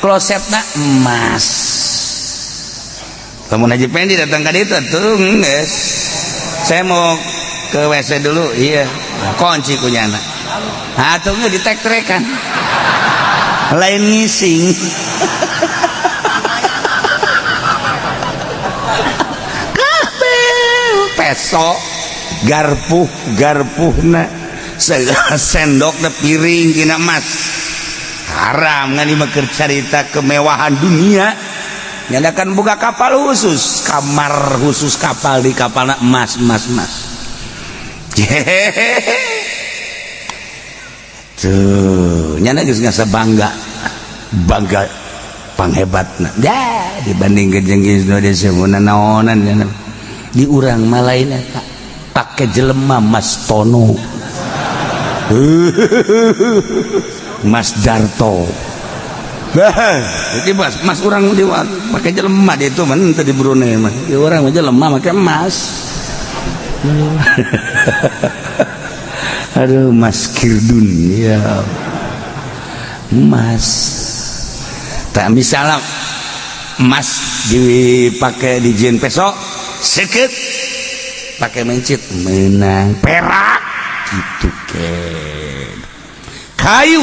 klosetna emas. Lamun Haji Pendi datang ka ditu tuh, geus, "Saya mau ke WC dulu." Iya, kunci kunyana atuh ge ditek-trekan, lain ngising. Kabeh peso, garpuh garpuhna, sendokna, piring tina emas. Haram ngan ieu keur carita kemewahan dunia. Nyadakan buka kapal khusus, kamar khusus kapal, di kapalna emas, emas, emas. Jehehe. Tuh nyana geus ngasa bangga bangga panghebatna dah dibanding jeung Indonesia mun naonan. Nyana di urang mah lain eta, pake jelema Mas Tono, Mas Darto. Bah, jadi mas, mas urang di pakai jelema di itu mah teu di Brunei mah. Di urang mah jelema make emas. Aduh, Mas Kirdun ya. Emas. Tak misalnya emas dipakai di jin peso seket pakai mencit menang, perak gitu ke. Kayu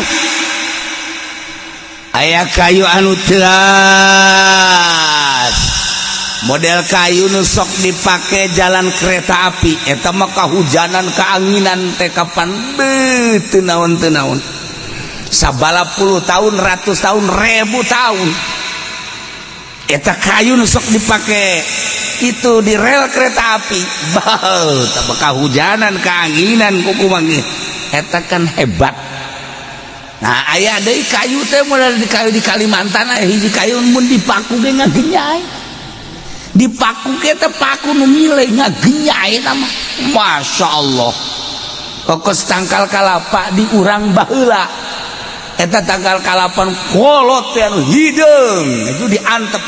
aya kayu anu teas model kayu nu sok dipake jalan kereta api, eta mah kahujanan keanginan teh kapan beuh teu naon, teu naon, sabala puluh tahun, ratus tahun, ribu tahun. Eta kayu nu sok dipake itu di rel kereta api, bau tak kahujanan keanginan kuku manggih, eta kan hebat. Nah, aya deui kayu teh model di kayu di Kalimantan, aya hiji kayu mun dipaku ge ngagenyai. Dipaku ge teh paku nu mile ngagenyai eta mah. Masya Allah. Kokos tangkal kalapa di urang baheula. Eta tangkal kalapa kolot teh anu hideung itu diantep.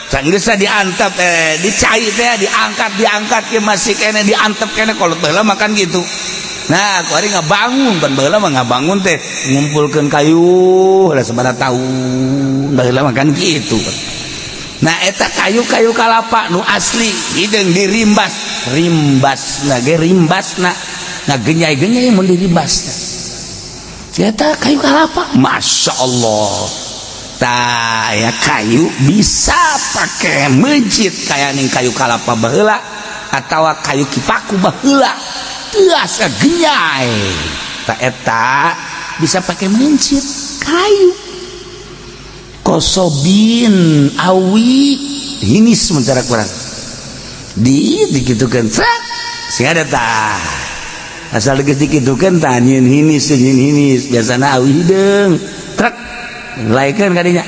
Sanggeus diantep, dicai teh diangkat, diangkat ke masih kene diantep kene, kolot baheula makan gitu. Nah, kuari ngabangun ban baheula mah ngabangun teh ngumpulkeun kayu lah sabaraha tahun baheula makan gitu. Nah, eta kayu-kayu kalapa nu asli hideung dirimbas, rimbasna ge rimbasna ngagenyai-genyai mun dirimbasna. Eta kayu kalapa, Masya Allah. Tah ya kayu bisa pakai mencit kayak ning kayu kalapa baheula atawa kayu kipaku baheula. Teas genyai tak eta bisa pakai mencit kayu kosobin awi hinis mencara kurang di dikitukan sat sing ada tah asal geus dikitukeun tah nyieun hinis, nyieun hinis biasana awi hideung trek laikeun kadinya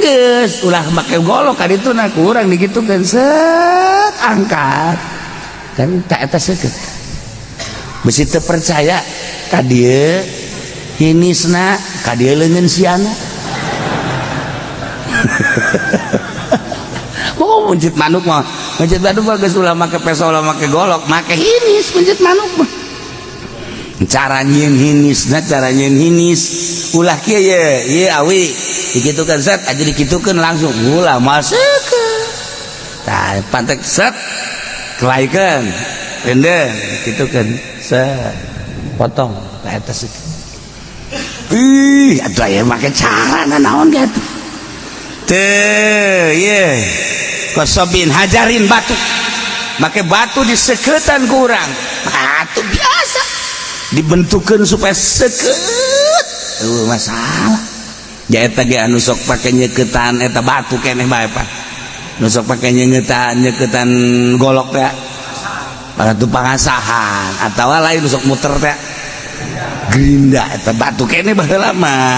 geus ulah make golok kaditu na kurang dikitukeun set angkat kan tak eta seukeut. Besi teu percaya ka dieu hinisna, ka dieu leungeun siana. Oh, mencit manuk mah, mencit manuk mah geus ulah make peso, ulah make golok, make hinis mencit manuk mah. Cara nyieun hinisna, cara nyieun hinis ulah kieu ye, ieu awi dikitukeun set aja dikitukeun langsung ulah maseukeun. Tah pantek set kelaikeun rende dikitukeun set. Potong eta. Ih, atuh aya make cara naon gitu teh ye. Kosobin hajarin, batu, make batu diseketan ku urang. Batu biasa dibentukkan supaya seket masalah. Ya, eta ge anu sok pake nyeketan eta batu keneh bae, Pak. Nu sok pake nyeketan nyeketan golok teh batu pangasahan atawa lain sok muter teh gerinda, eta batu keneh baheula mah.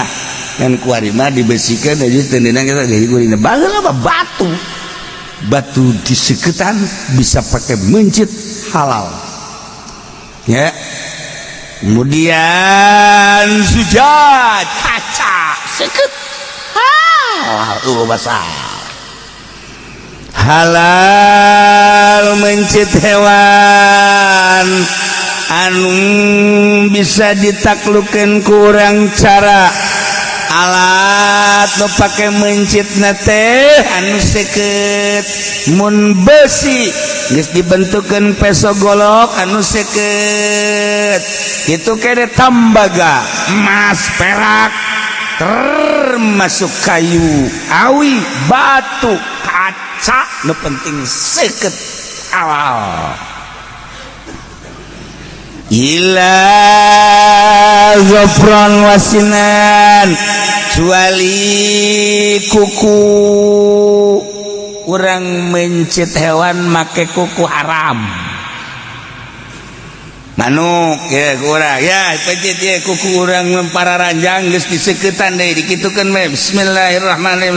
Kan kuari mah dibesikeun aja teu kita jadi gerinda. Baheula mah batu, batu diseketan bisa pakai mencit, halal ya. Kemudian sujad, kaca seket, halal. Masalah halal mencit hewan anu bisa ditaklukan ku urang cara alat nu pake mencit teh anu seket. Mun besi geus dibentukkeun peso golok anu seket itu kene, tembaga, emas, perak, termasuk kayu awi, batu, kaca, nu penting seket, halal. Illa zofron wasinan, kecuali kuku. Urang mencit hewan make kuku haram. Manuk ya, kurang ya pencit ya kuku urang para ranjang geus diseketan deui, dikitukeun we, bismillahirrahmanirrahim,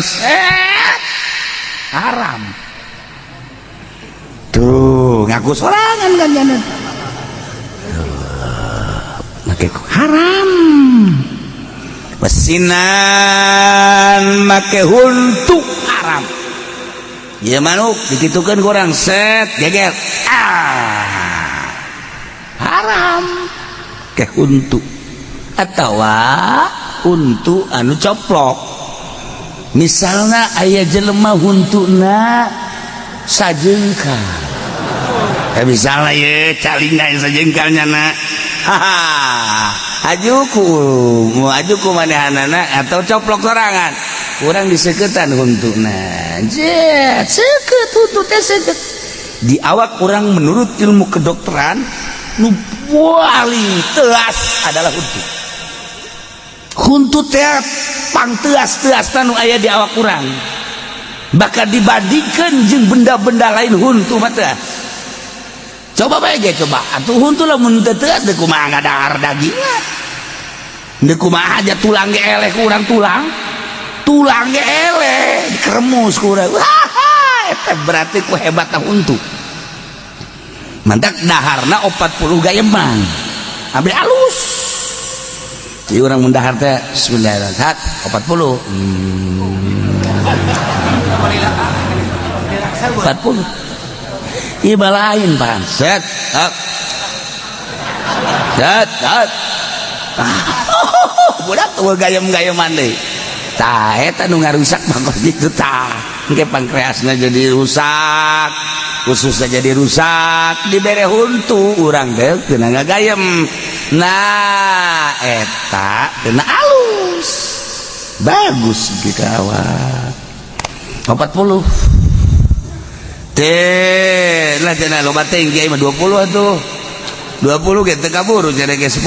haram tuh. Ngaku sorangan kan jangan make haram. Pesinan make huntu haram ya. Manuk dikitukeun kurang set geger, ah, haram ke huntu. Atawa huntu anu coplok, misalnya aya jelema huntuna sajengkal, misalnya ye calinga sajengkalnya na, haha, ajuku mau ajuku manehanana atau coplok sorangan, kurang diseketan huntuna jet seket, huntu teh seket di awak orang. Menurut ilmu kedokteran, nu paling teas adalah huntu. Huntu teh pang teas teas nu aya di awak urang, bahkan dibandingkan jeung benda-benda lain, huntu mah teas. Coba bae ge, coba atuh huntu lamun teu teas deui kumaha ngadahar dagingna, deui kumaha aja tulang ge eleh ku urang, tulang tulang ge eleh dikeremus ku urang. Wah, eta berarti ku hebatna huntu. Mantak daharna 40 gayeman ambil alus. Jadi orang mendahar teh bismillahirrahmanirrahim 40, 40. Iba lain pan set up set up, budak tuh gayem-gayeman deui. Tah, eta nu ngarusak mah gitu. Tah, engke pankreasna jadi rusak, khususnya jadi rusak. Dibere huntu urang teh kena ngagayem. Nah, eta kena alus bagus di awak 40 teh lah cenah. Loba teh kiai mah 20 atuh, 20 ge teu kaburu cenah ge. 10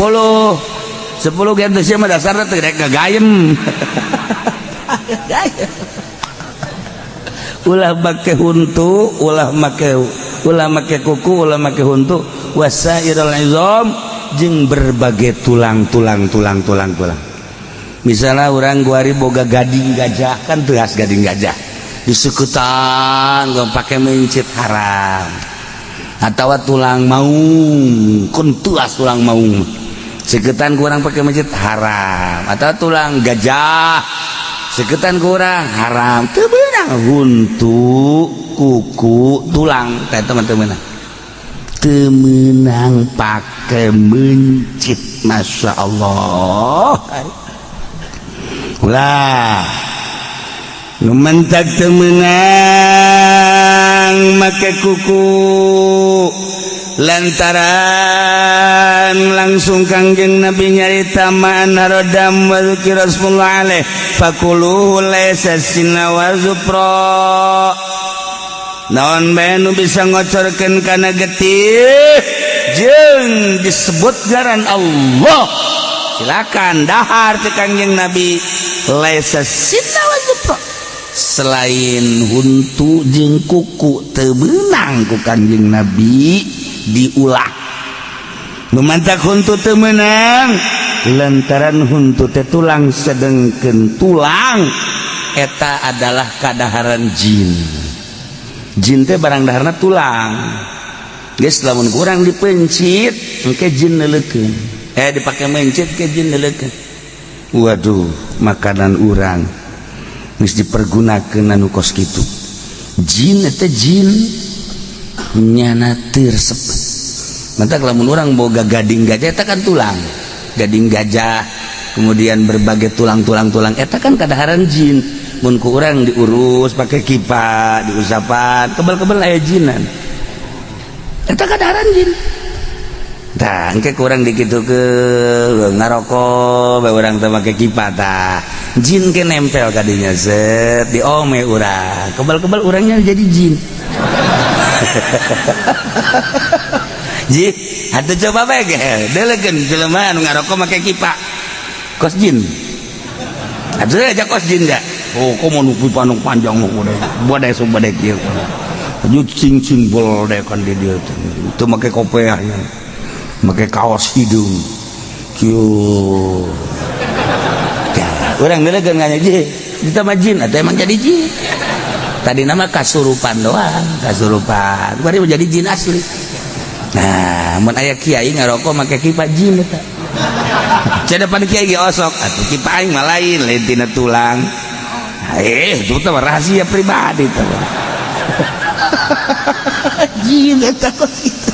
10 ge teu sia mah dasarna teu rek ngagayem. Gayem ulah make huntu, ulah make, ulah make kuku, ulah make huntu. Wasairul izam, jeung berbagai tulang tulang tulang tulang tulang. Misalnya orang guari boga gading gajah, kan teas gading gajah, disekutan gak pakai mencit, haram. Atau tulang maung, kun tuas tulang maung seketan kurang pakai mencit, haram. Atau tulang gajah seketan kurang, haram. Teu beunang huntu, kuku, tulang teh teman-teman teu meunang pakai mencit. Masya Allah lah, nu mentak teu meunang make kuku. Lantaran langsung Kangjeng Nabi nyarita, "Ma anhara dam wa dzukira ismullah alaih fakuluhu laisa sinna wa zufra." Naon bae nu bisa ngocorkeun kana getih jeung disebut ngaran Allah, silakan dahar. Cek Kangjeng Nabi, laisa sinna wa zufra, selain huntu jeung kuku teu meunang ku Kangjeng Nabi diulah. Nu mantak huntu teu meunang lantaran huntu teh tulang, sedengkeun tulang eta adalah kadaharan jin. Jin teh barang daharna tulang. Geus, lamun kurang dipencit engke jin neuleukeun, dipake mencit ke jin neuleukeun. Waduh, makanan urang geus dipergunakeun anu kos kitu, jin eta jin nyana teu resep. Mantak lamun urang boga gading gajah, eta kan tulang gading gajah, kemudian berbagai tulang-tulang, tulang eta kan kadaharan jin. Mun ku urang diurus pakai kipa, diusapan, kebal-kebal aya jinan, eta kadaharan jin. Tah, engke kurang dikitu ke ngarokok bae urang teh make kipa, tah jin ke nempel kadinya, set diome urang, kebal-kebal urangnya jadi jin. Ji atuh coba bae ge deulekeun jelema anu ngarokok make kipa kos jin atuh aja, kos jin da. Oh, komo nu pipa nu panjang nu badai so badai kieu aju cing-cing bol deh kan di dieu teh. Teu make kopeahnya, make kaos hidung kieu. Ya, urang deuleukeun nganya ji ditambah jin atau emang jadi jin. Tadi nama kasurupan doang, kasurupan baru menjadi jin asli. Nah, mun aya kiai ngarokok make kipa, jin eta. Depan kiai ge osok atuh, kipa aing mah lain, lain tina tulang. Itu teh rahasia pribadi teh. Jin eta kos kitu.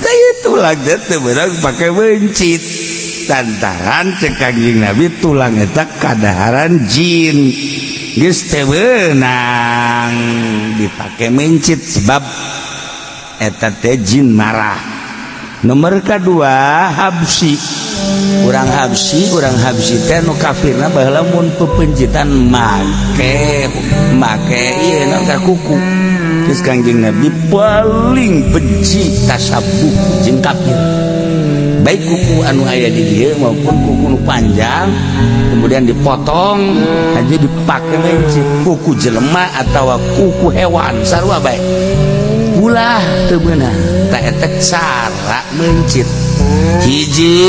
Kayak tulang teh teu meunang pake mencit. Lantaran cek Kangjeng Nabi tulang eta kadaharan jin. Geus teu meunang dipake mencit sebab eta teh jin marah. Nomor kedua, Habsi. Urang Habsi, urang Habsi teh nu kafirna baheula mun pepencitan make make ieu naon ka kuku. Terus Kangjeng Nabi paling benci tasabuh jeung kafir. Baik kuku anu aya di dieu maupun kuku nu panjang kemudian dipotong aja dipake mencit, kuku jelema atau kuku hewan sarua bae ulah, teu meunang. Ta eta cara mencit: hiji,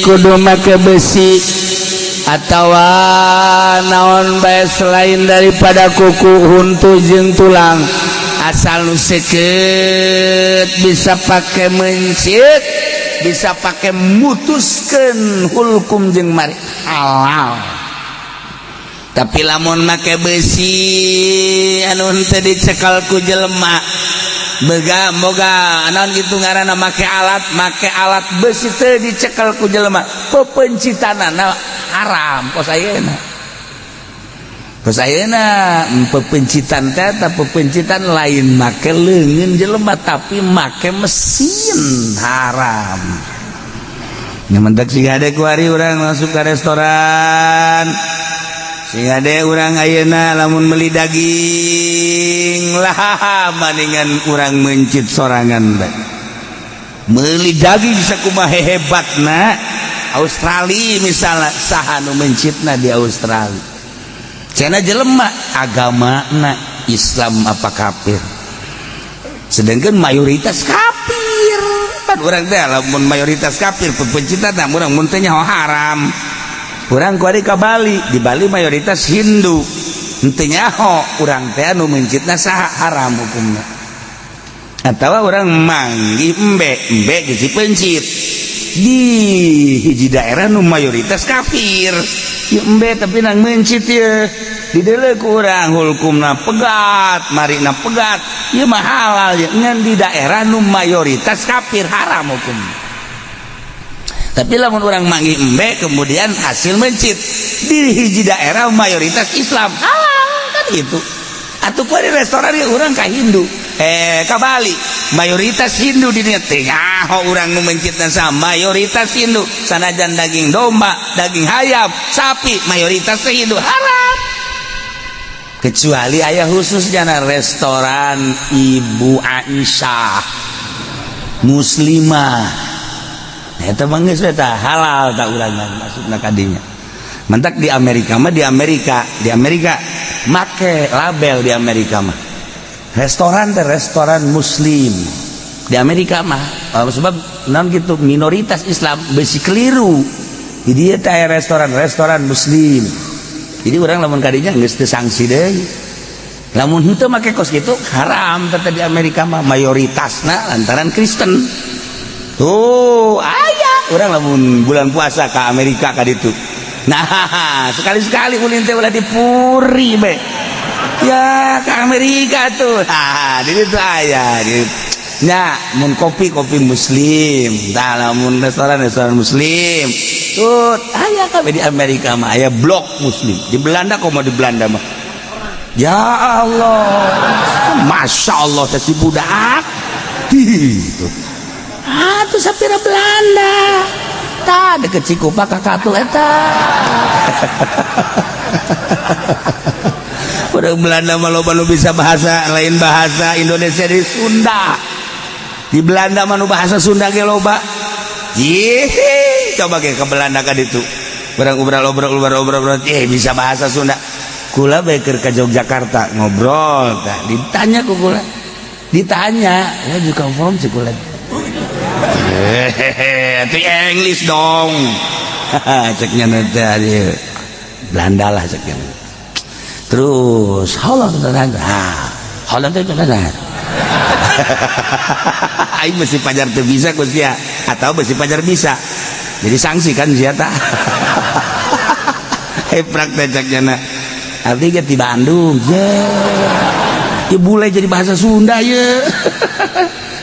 kudu make besi atau naon bae selain daripada kuku, huntu jeung tulang, asal nu seukeut bisa pake mencit, bisa pake mutuskeun hulkum jeung mari, halal. Tapi lamun make besi anu henteu dicekal ku jelema, bega boga naon gitu ngaranna, make alat besi teu dicekal ku jelema, pepencitanana haram. Kos ayeuna, kos ayeuna pepencitan teh eta pepencitan lain make leungeun jelema tapi make mesin, haram. Nyamantak sing hade kuari urang masuk ke restoran, sing hade urang ayeuna lamun beli daging lah, maningan urang mencit sorangan bae. Meuli daging sakumaha hebatna Australia misalnya, saha nu mencitna di Australia? Cenah jelema agamana Islam apa kafir, sedangkan mayoritas kafir kan. Urang teh lamun mayoritas kafir pepencitan urang mun teh nyaho haram. Urang kuari ka Bali, di Bali mayoritas Hindu, henteu nyaho urang teh anu mencitna saha, haram hukumna. Atau urang manggih embe, embe geus dipencit di hiji daerah nu mayoritas kafir ya, embe tapi nang mencit ya di deuleu ku urang hukumna pegat, marina pegat, ieu mah halal ya. Ngan di daerah nu mayoritas kafir haram hukum. Tapi lamun urang manggih embe kemudian hasil mencit di hiji daerah mayoritas Islam, halal kan gitu. Atau di restoran ya urang ka Hindu. Ka Bali mayoritas Hindu di dinya teh nyaho urang nu mencitna sama mayoritas Hindu, sanajan daging domba, daging hayam, sapi mayoritas teh Hindu, haram, kecuali aya khusus jana restoran Ibu Aisyah muslimah. Nah, eta mah geus eta halal tak urang maksudna kadinya. Mantak di Amerika mah, di Amerika make label. Di Amerika mah restoran teh restoran muslim di Amerika mah. Oh, sebab non gitu minoritas Islam besi keliru di dia teh restoran restoran muslim. Jadi orang lamun kadinya geus teu sanksi deui, lamun henteu make kos kitu haram teteh. Di Amerika mah mayoritasna lantaran Kristen tuh aya. Urang lamun bulan puasa ke Amerika ka ditu, nah, sekali-sekali ulin teh ulah dipuri be ya ke Amerika tuh. Nah, di ditu aya di nya mun kopi, kopi muslim. Tah, lamun restoran, restoran muslim tuh aya kabeh. Di Amerika mah aya blok muslim. Di Belanda, komo di Belanda mah, ya Allah, Masya Allah teh si budak gitu. Ah, tuh sapira Belanda tah deket Cikupa ka Katu eta. Udah Belanda mah loba nu bisa bahasa lain bahasa Indonesia di Sunda. Di Belanda mah nu bahasa Sunda ge loba. Ih, coba ge ke Belanda ka ditu. Urang obrol obrol obrol obrol, bisa bahasa Sunda. Kula bae keur ka Yogyakarta ngobrol tah ditanya ku kula. Ditanya, "Where you come from?" Cek kula. Hehehe, itu English dong. Ceknya nanti Belanda lah ceknya. Terus, how long? Ah, how long? Aing mesti pajar teu bisa ku sia atau mesti pajar bisa. Jadi sanksi kan sia tah. Hei, praktek ceknya na. Abdi ge di Bandung. Ye. Ya bule jadi bahasa Sunda ye.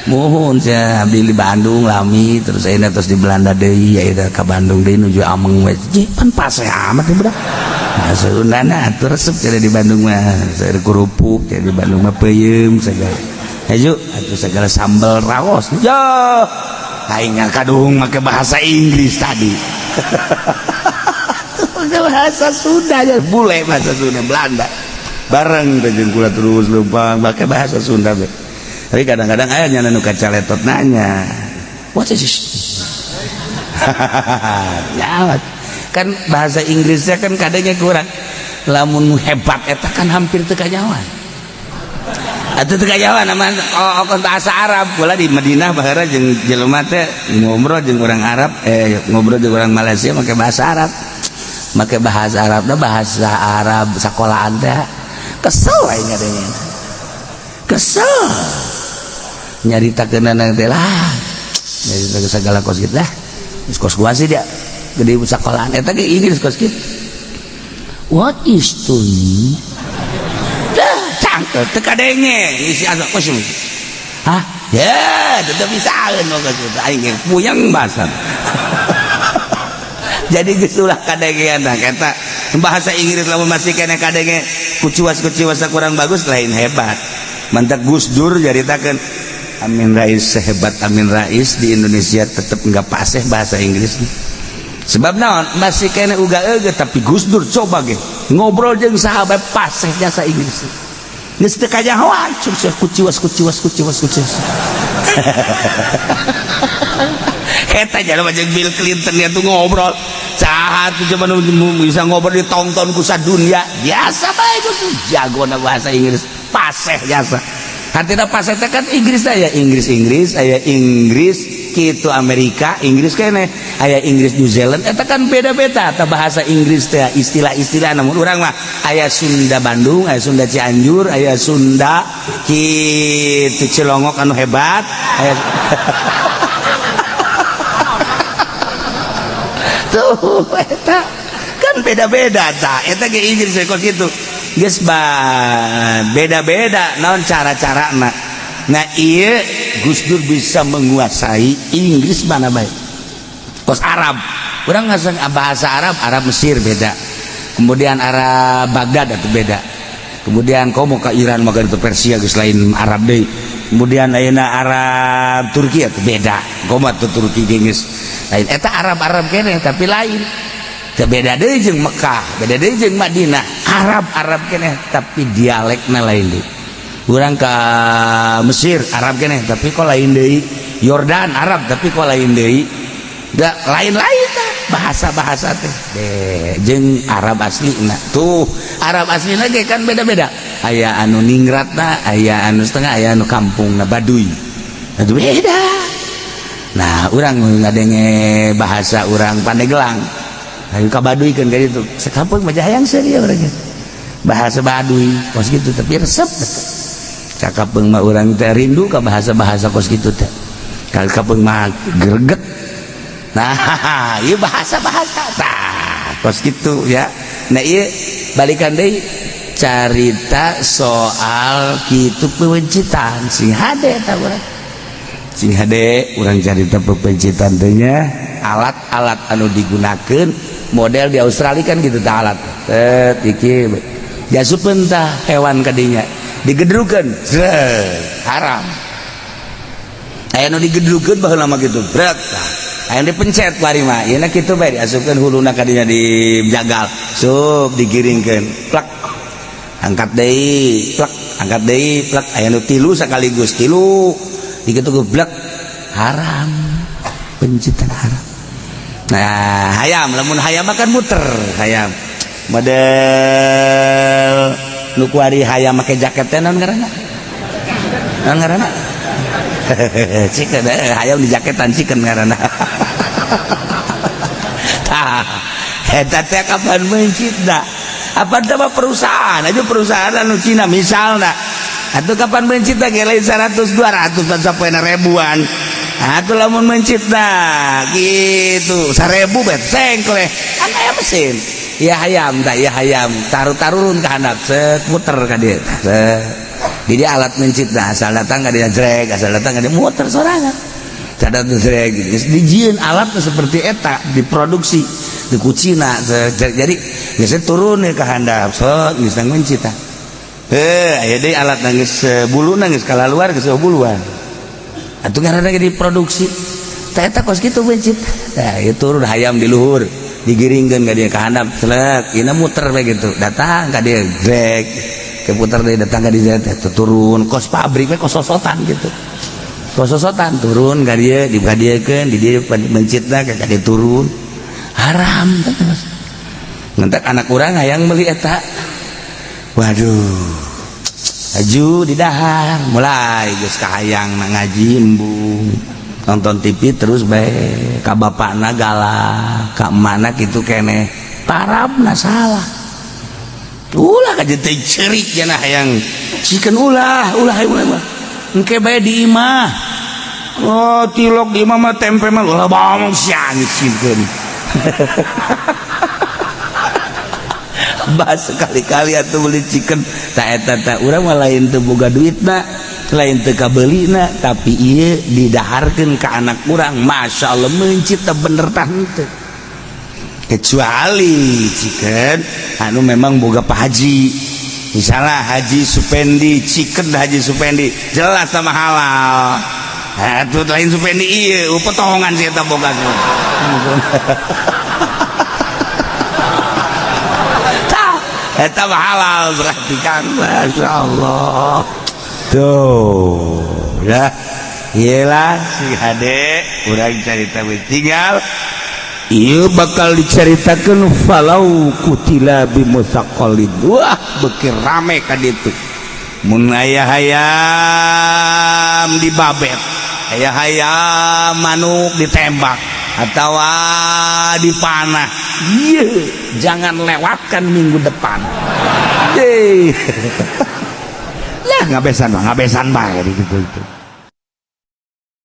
Mohon saya abdi di Bandung lami, terus saya terus di Belanda deui, ya ka Bandung deui nuju ameng we. Pan paseh amat ya budak. Bahasa Sunda na atuh resep jadi di Bandung mah. Saya kerupuk jadi di Bandung mah peuyeum segala. Hayu atuh segala sambal raos. Yo. Aing kadung make bahasa Inggris tadi. Bahasa Sunda ya bule bahasa Sunda Belanda. Bareng teh jeung kula terus leumpang make bahasa Sunda be. Tapi kadang-kadang aya nya nu kacaletot nanya. What is this? Ya, kan bahasa Inggrisnya kan kadangnya kurang. Lamun hebat eta kan hampir teu kanyawan. Atuh teu kanyawan nama oh, oh, bahasa Arab. Kula di Madinah baheula jeung jelema teh ngobrol jeung orang Arab, ngobrol jeung orang Malaysia make bahasa Arab. Make bahasa Arab dah, bahasa Arab sekolahan teh kesel aing ngadengena. Kesel. Nyaritakeun teh lah. Nyarita segala kos kitu lah. Geus kos gua sih dia gede sekolahan eta ge Inggris kos kitu. What is to me? Dah cangkel teu kadenge isi asa kos. Hah? Ya, tetep bisaeun mah kos kitu aing ge puyeng bahasa. Jadi geus ulah kadengean tah eta bahasa Inggris lamun masih kene kadenge kuciwas-kuciwas kurang bagus lain hebat. Mantak Gus Dur caritakeun Amin Rais, sehebat Amin Rais di Indonesia tetep nggak paseh bahasa Inggris. Sebab naon masih kene uga eueuh, tapi Gus Dur coba ge ngobrol jeung sahabat paseh jasa Inggris. Geus teu kanyahoan kuciwas kuciwas kuciwas kuciwas. Eta jalma jeung Bill Clinton ya tuh ngobrol. Saha tuh coba nu bisa ngobrol ditonton ku sadunya. Biasa bae Gus Dur jagona bahasa Inggris paseh jasa. Artinya paseh teh kan Inggris aya Inggris Inggris, aya Inggris kitu Amerika, Inggris kene, aya Inggris New Zealand, eta kan beda-beda ta bahasa Inggris teh istilah-istilah. Namun urang mah aya Sunda Bandung, aya Sunda Cianjur, aya Sunda kitu Cilongok anu hebat, aya tuh eta kan beda-beda ta eta ge Inggris kos kitu geus beda-beda naon cara-carana. Nah, iya Gus Dur bisa menguasai Inggris mana baik kos Arab. Urang ngasang bahasa Arab, Arab Mesir beda, kemudian Arab Baghdad itu beda. Kemudian komo ka Iran maka itu Persia geus lain Arab deui. Kemudian ayeuna Arab Turki atuh beda. Komo atuh Turki ge geus lain eta Arab-Arab keneh tapi lain. Teu beda deui jeung Mekah, beda deui jeung Madinah. Arab-Arab keneh tapi dialekna lain deui. Urang ka Mesir Arab keneh tapi kok lain deui. Yordan Arab tapi kok lain deui. Da lain-lain tah bahasa-bahasa teh. Deh jeung Arab aslina. Tuh, Arab aslina ge kan beda-beda. Aya anu ningratna, aya anu setengah, aya anu kampungna Baduy. Aduh beda. Nah, urang ngadenge bahasa urang Pandeglang. Ayo ka Baduy kan kayak gitu. Sekampung mah hayang seuri urang ge. Bahasa Baduy kos gitu tapi resep. Cakapeung mah urang teh rindu ka bahasa-bahasa kos gitu teh. Kapeung mah greget. Nah, ieu bahasa-bahasa tah kos gitu ya. Nah, ieu balikan deui carita soal kitu pepencitan sing hade tah urang. Sing hade urang carita pepencitan teh nya alat-alat anu digunakeun model di Australia kan gitu tah alat. Set iki diasupkeun tah hewan kadinya digedrukeun haram. Aya nu digedrukeun baheula mah kitu berat tah. Aya dipencet bari mah ieu na kitu bae diasupkeun huluna kadinya dijagal sup digiringkeun plak angkat deui plak angkat deui plak aya nu tilu sekaligus tilu dikitu geblek haram pencitan haram. Nah hayam lamun hayam mah kan muter hayam model nu kuari hayam make jaket teh naon ngaranna naon ngaranna chicken hayam di jaketan chicken ngaranna. Tah eta teh kapan mencit da apa teh perusahaan aja perusahaan anu Cina misalna atuh kapan mencit da ge lain 100 200 dan sampai ribuan atuh lamun mencit da gitu 1000 bet sengkleh kan aya mesin ya hayam tah ya hayam taruh-tarurun ka handap set muter ka dieu set. Jadi alat mencit nah asal datang ka dia jrek asal datang ka dia muter sorangan cada jrek dijieun alat seperti eta diproduksi di ku Cina jadi geus turun ke handap set geus mencit tah aya deui alat geus buluna geus kalaluar geus buluan atuh ngaranna ge diproduksi tah eta kos kitu mencit tah ieu turun hayam di luhur digiringkeun ka dia ka handap selek ieu muter bae gitu datang ka dia grek keputar deui datang ka dia turun kos pabrik we kos sosotan gitu kos sosotan turun ka dia dikadiekeun di dieu mencitna ka dia turun haram terus ngentek anak urang hayang meuli eta waduh aju di dahar mulai geus kahayang na ngaji embung nonton TV terus bae ka bapakna galak ka emakna kitu keneh tarabna salah ulah ka teh cerik cenah hayang chicken ulah ulah ulah engke bae di imah oh tilok di imah mah tempe mah ulah bangong sia chicken bahas sekali-kali atuh beli chicken tak eta tak urang mah lain teu boga duitna lain teu kabelina tapi ieu didaharkeun ka anak urang Masya Allah mencit teh bener tah henteu kecuali chicken anu memang boga Pak Haji misalnya Haji Supendi chicken Haji Supendi jelas sama halal atuh lain Supendi ieu potongan sih eta boga eta mah halal berarti kan Masya Allah tuh ya iyalah si hade urang carita tinggal ieu bakal diceritakeun falau kutila bimusaqalin wah beuki rame ka ditu mun aya hayam dibabet aya hayam manuk ditembak atawa dipanah ieu jangan lewatkan minggu depan deh lah ngabesan bae gitu.